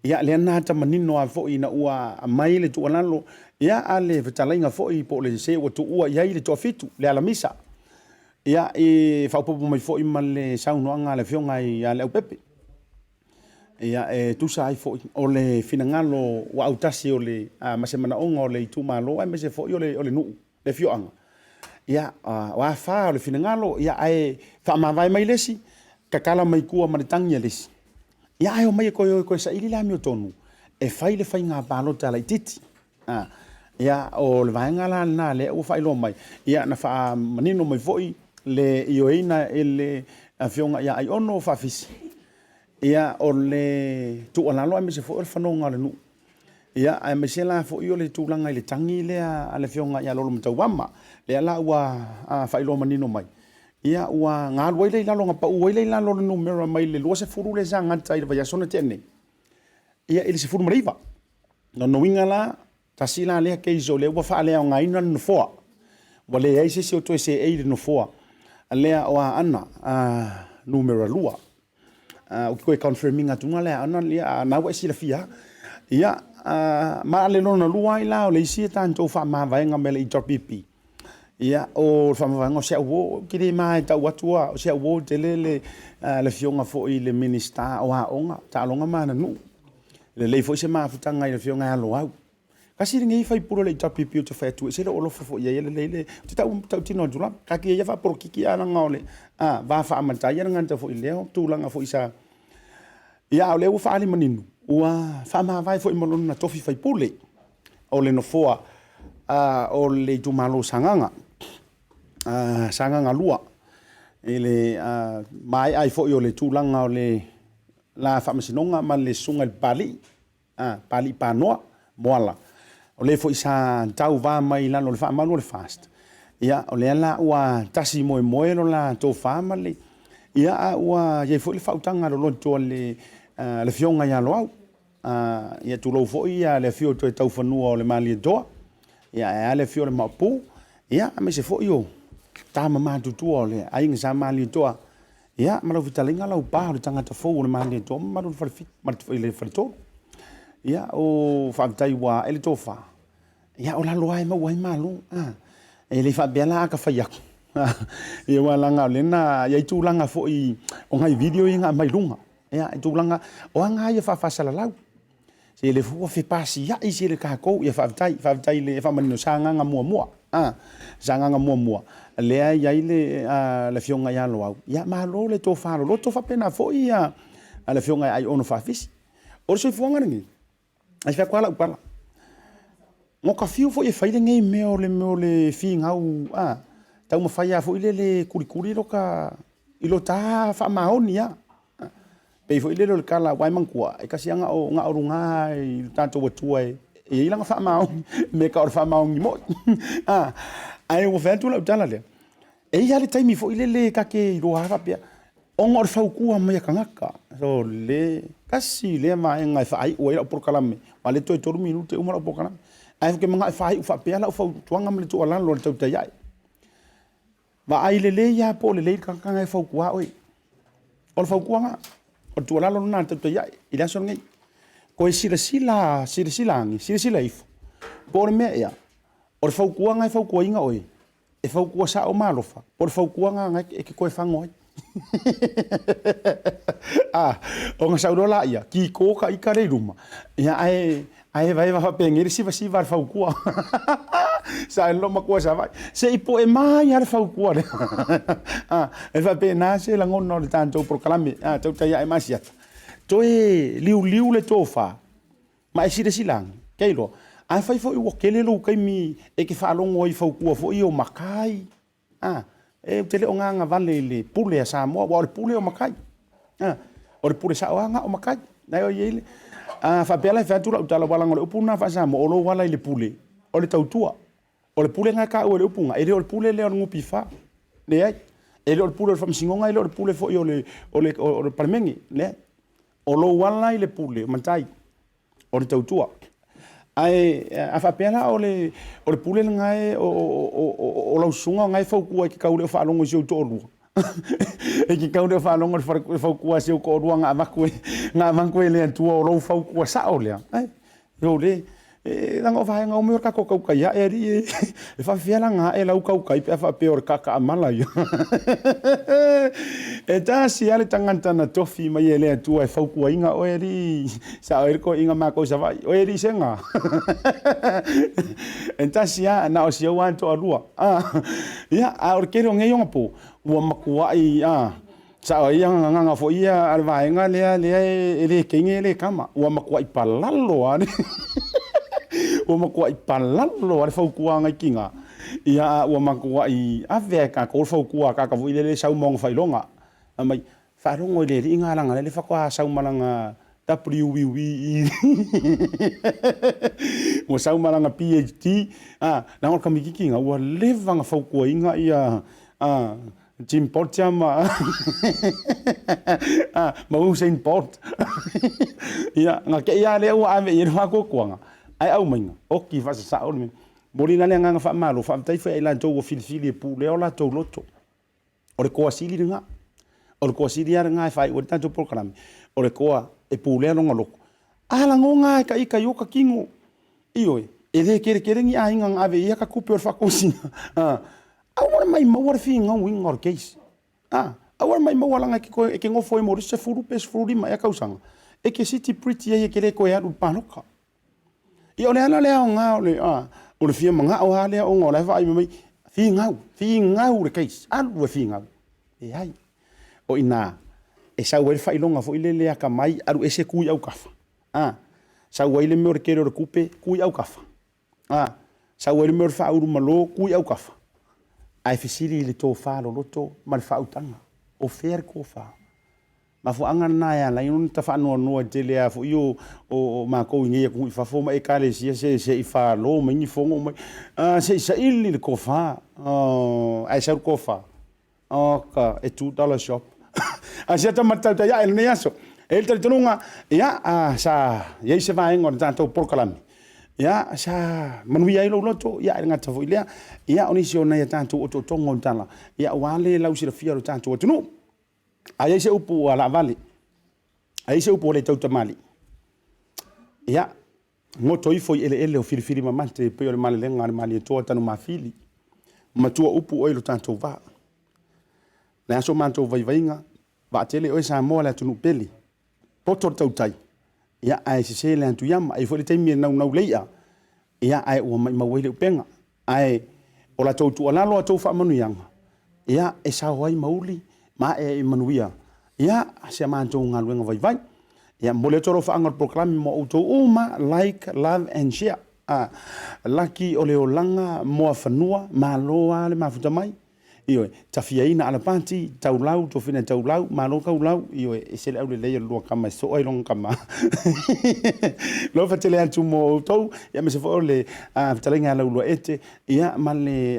Ia lea na ata manino lava foi ina ua aumai le tuualalo ia a le fetalaiga foi po o le se ua tuua i ai le toafitu, le Alamisa. Ia, e faaopoopo mai foi ma le saunoaga a le Afioga ia Leaupepe. Ia, e tusa ai foi o le finagalo ua autasi o le, ma se manaoga o le itumalo aemaise foi o le nuu, le afioaga. Ia, o afa o le finagalo, ia, ae faamavae mai le isi, tatala mai tua ma le tagi a le isi. Ia, ae omai e toe o e toe saili le amiotonu e fai le faiga palota laitiiti. A, ia, o le vaega la lena lea ua faailoa mai, ia, na faamanino mai foi le ioeina e le Afioga ia Aiono Faafisi, ia, o le tuualalo aemaise foi o le fanoga o le nuu, ia, aemaise la foi o le tulaga i le tagi lea a le Afioga ia Lolomatauama, lea la ua faailoa manino mai, ia, ua galu ai lea i lalo, na pau ai lea i lalo o le numera mai le 20 lea sa gata i le vaiaso na tea nei, ia, i le 19. Lona uiga la, tasi la lea case o lea ua faaleaogaina le nofoa. Ua leai se isi o toe seei i le nofoa lea o Aana numera 2. Ou te toe confirm ina atu lea Aana, ia, na ua e silafia. Ia, ma le lona lua ai la o le isi tatou faamavaega mai le HRPP. Ia, o le faamavaega o si au uo, ou te le ma e tau atu a, o si au uo tele le le afioga foi i le Minisita o Aoga, Taaloga ma Aganuu. Lelei foi se mafutaga i le afioga ia Loau. Tasi lenei faipule o le HRPP ou te fai atu, e ese lou alofa foi i ai, e lelei le, ou te tau tautino atu lava, taatia ia faapolokiki ae leaga o le va faamatai le gata foi i lea tulaga foi sa, ia a o lea ua faaali manino, ua faamavae foi ma lona tofi faipule o le nofoa o le itumalo o Sagaga, Sagaga 2, i le maea ai foi o le tulaga o le la faamasinoga ma le susuga i le Papalii. Papalii Panoa Moala, o le foi sa tauva mai i lalo o le faamalu o le FAST, ia, o lea la ua tasi moemoe lo la tofa ma le, ia, a ua i ai foi le faautaga loloto a le Afioga ia Loau. Ia, tulou foi le afio o Toetaufanua o le Malietoa, ia, ae a le afio o le Maopu, ia, aemaise foi o tama matutua o le Aiga Sa Malietoa, Ia, ma lau fetalaiga Laupa o le tagata fou o le Malietoa ma mamalu i le fale, le faletolu. Ia, o faafetai ua ae le tofa. Ia, o lalo lava e maua ai malo. A, e le faapea la a ta fai atu. Ia, aua leaga o lea na i ai tulaga foi o nai video ia na aumai i luga. Ia, i tulaga, o aga lava ia faafaasalalau. Se le fua fepasia'i se le tatou, ia faafetai, faafetai i le faamanino Sagaga muamua, a, Sagaga muamua, lea e i ai le, le Afioga ia Loau, ia malo le tofa loloto faapena foi ia le Afioga ia Aiono Faafisi. O le soifuaga lenei, e fai atu lava lau tala, no ka fiu foi e fai lenei mea o le mea o le finau, a, taumafai lava foi lele e kulikuli lo ta, i lo ta faamaoni lava. Pei foi lele o le tala, aua e manatua, e tasi lava na o luga i lo tatou Atua e i ai lana faamaoni, me ka o le faamaoni moi. Ae ua fai atu lau tala lea, e i ai lava le taimi foi lele ta te iloa lava faapea, ona o le fautua mai a tagata. So le tasi lea vaega e faaiu ai lau polokalame, aua o lea toe 3 minute uma lau polokalame. Ae ou te manao e faaiu faapea lau fautuaga ma le tuualalo i le tautai ae. Vaai lelei lava po o lelei le tagata lena e fautua oe. O le fautuaga, o le tuualalo lena a le tautai ae i le aso lenei. Toe silasila, silasila ane, silasila ifo, po o le mea ea, o le fautuaga e fautuaina oe, e fautua sao ma alofa, po o le fautuaga lena e te toe fago ai. A, ona sau loa laia, kiko ka ita lea i luma, ia ae Ae evaeva faapenei le sivasiva a le fautua. Sa e matua Savaii. Se i poe mai lava le fautua lea. Ah, e faapena se lagona o le tatou polokalame. Ah, tautai ae ma asiata. Toe liuliu le tofa ma e silasila ane, kei loa. Afai foi ua tele lou taimi e te faalogo ai i fautua foi ia o matai, A, e ou te le o gagavale i le pule a Samoa, aua o le pule o matai. A, o le pule sao lava na o matai. Na e i ai le... A faapea la e fai atu lau tala, aua leaga o le upu lena faa-Samoa, o lou ala i le pule, o le tautua. O le pule lena e taua e le upu lena, e le o le pule lea o le NPF. Leai. E le o le pule o le Faamasinoga, e le o le pule foi o le, o le, o le Palemene. Leai. O lou ala i le pule o matai. o le tautua. Ae a faapea la o le, o le pule lena e, o, o, o, o lau susuga lena e fautua e te tau le o faalogo i si ou toalua. e te tau le o faalogo i le fautua a si ou toalua na avatu e, na avatu e le Atua o lou fautua sao lea. Ai, o le, e, leaga o vaega uma ia o le tatou tautai ae alii e, e faafefea la ona ae lau tautai pe a faapea o le taakaamala ia. E tasi lava le tagata na tofi mai e le Atua e fautuaina oe alii, sao ai le toeaina matou i Savaii, oe alii Sega. E tasi lava, na o si ou lava toalua. Ia, a o le tele o nei onapo, ua matuai sao ai agaga foi ia a le vaega lea lea e le teine e le tama, ua matuai palalo lava le ua matuai palalo lava le fautua a nai tina. Ia, a ua matuai ave lava e tatou le fautua a tagata foi lele e sau ma ona faailoga. Fai mai, faalogo i le alii lena leaga o lea faatoa sau ma lana WWE ua sau ma lana PhD, a, leaga o le tamaitiiti lena ua leva ona fautuaina ia Jim Bolt ma ma Usain Bolt. Ia, na te i lava lea ua ave i ai le faatuatuaga, ae aumaiga, oti faasasao le mea. Momoli la le agaga faamalo, faafetai foi ia i latou ua filifili e pulea o latou loto. O le toa sili lena. O le toa sili lava lena e faaiu ai le tatou polokalame, o le toa e pulea lona loto. A lagona lava e ta ita i ota tino, ioe, e le keletele ni aiga na ave i ai ata tupe o le faatosina. Aua le maimauina le figauina o le case. A, aua le maimauina leaga e te toe, e te nofo ai mo le isi 10 pe 15 ea tausaga, e te siti pretty ai e te le toe alu i le palota. Ia o le ala lea aoga o le, a, o le fia manao lava lea ona o la e vaai mai, figau, figau le case, alu e figau. Leai. O i ina e sau ai le faailoga foi lele atamai, alu ese tu i autafa. A, sau ai le mea o le tele o le tupe, tu i autafa. A, sau ai le mea o le faaulu malo, tu i autafa. Ae fesili i le tofa loloto ma le faautaga, o fea le tofa? Mafuaaga lena e ala ai ona tafaanoanoa i le tele lava foi o, o, o matou i nei atunuu i fafo ma ekalesia se, se i falo mai ni fono mai, a, se i saili le tofa, oh, ae sau le tofa. Oka, e $2 shop. A sia tama tautai ae lenei aso. E le talitonuga, ia, a, sa i ai se vaega o le tatou polokalame. Ia, sa manuia ai lou loto, ia, e le gata foi lea. Ia, o nisi o nai a tatou otootoga o le tala, ia, aua le lausilafia o le tatou atunuu. A i ai se upu ua laavale, a i ai se upu ua le tautamalii, ia, Goto ifo i eleele o filifili mamate e pei o le malelega a le Malietoa Tanumafili. Matua upu oe i lo tatou vaa. Le a so matou vaivaiga, vaatele oe Samoa le atunuu pele. Poto le tautai, ia ae sese le atuiama. E i ai foi le taimi e naunau le i'a, ia ae ua maimau ai le upega. Ae o la tou tuualalo a tou faamanuiaga, ia e sao ai ma uli ma ae ai manuia ia si a matou galuega vaivai. Ia momoli atu alofaaga o le polokalame mo outou uma, like, love and share. A, laki o le olaga moafanua, malo lava le mafuta mai. Ioe, tafiaina Alapati, Taulau, Tofina Taulau, malo Taulau, ioe, ese le aulelei o le lua tama e soa i lona tama. Alofa tele atu mo outou, ia aemaise foi o le fetalaiga ia Lauluaete, ia ma le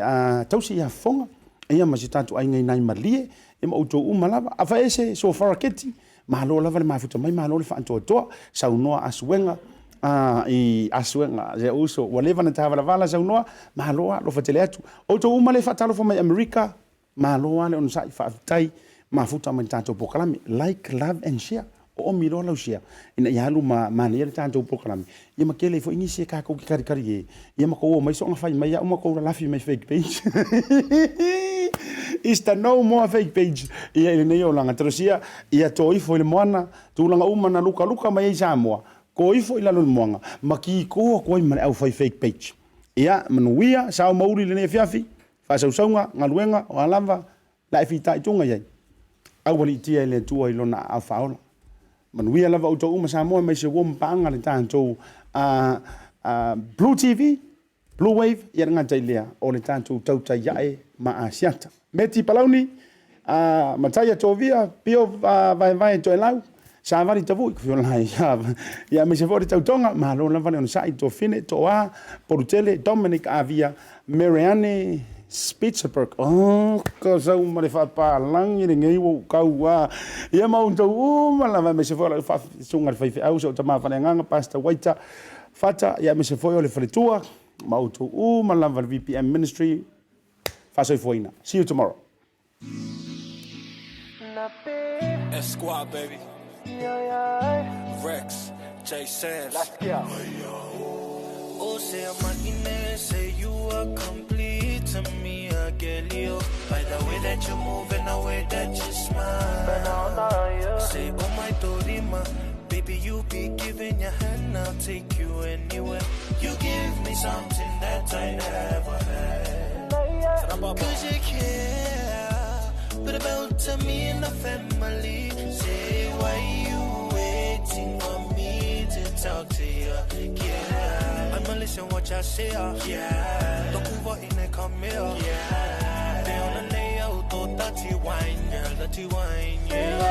tausi ia Fofoga, ia ma si o tatou aiga i nai Malie, ia ma outou uma lava. Afaese, Sofara Keti, malo lava le mafuta mai, malo le faatoatoa, saunoa Asuega, i Asuega, se uso, ua leva ona tavalavala saunoa, malo lava, alofa tele atu. Outou uma lea e faatalofa mai Amerika, malo lava le onosai, faafetai mafuta mai le tatou polokalame. Like, love and share. Oomi loa lau share ina ia alu ma manaia le tatou polokalame. Ia ma tele ai foi nisi e tatou te kalikali e. Ia ma tou omai soona fai mai au ma tou lalafi mai fake page. Is the no more fake page. Ia i lenei olaga. Talosia ia to ifo i le moana, tulaga uma na lukaluka mai ai Samoa, ko ifo i lalo i le moana, ma kiko atu ai ma le au fai fake page. Ia, manuia, sao ma uli i lenei afiafi, faasausauga, galuega, o a lava, la e fitaituga i ai. Aualiitia e le Atua i Lona aao faaola. Manuia lava outou uma Samoa aemaise ua ma paaga le tatou Blue TV, Blue Wave, ia le gata i lea o le tatou tautai ae ma Asiata. Meti Palauni, Mataia Tovia, Pio Vaevae Toelau, Savali Tavui, Fiolai, ia aemaise foi o le tautoga, malo lava le onosai, Tofine, Toa, Polutele, Dominic Avia, Marianne Spitzerberg, oh, ka sau ma le faapalagi lenei ua ou kau a. Ia ma outou uma lava, aemaise foi o lau faasuga le faifeau, si ou tama faleagaga, Pastor Waita Fata, ia aemaise foi o le faletua, ma outou uma lava le VPM Ministry, faasoifuaina. See you tomorrow. S Squad baby. Rex, J Sam's. Let's go. Oh, say I'm say you are complete to me, I get you. By the way that you move and the way that you smile. Say, oh my Dorima, baby, you be giving your hand, I'll take you anywhere. You give me something that I never had. Cause you care, but about to me and the family. Say, why you waiting for me to talk to you? Yeah, I'ma listen what you say. Yeah, Tokuva in a come here. Yeah, they on the nail, to dirty wine, girl, dirty wine. Yeah.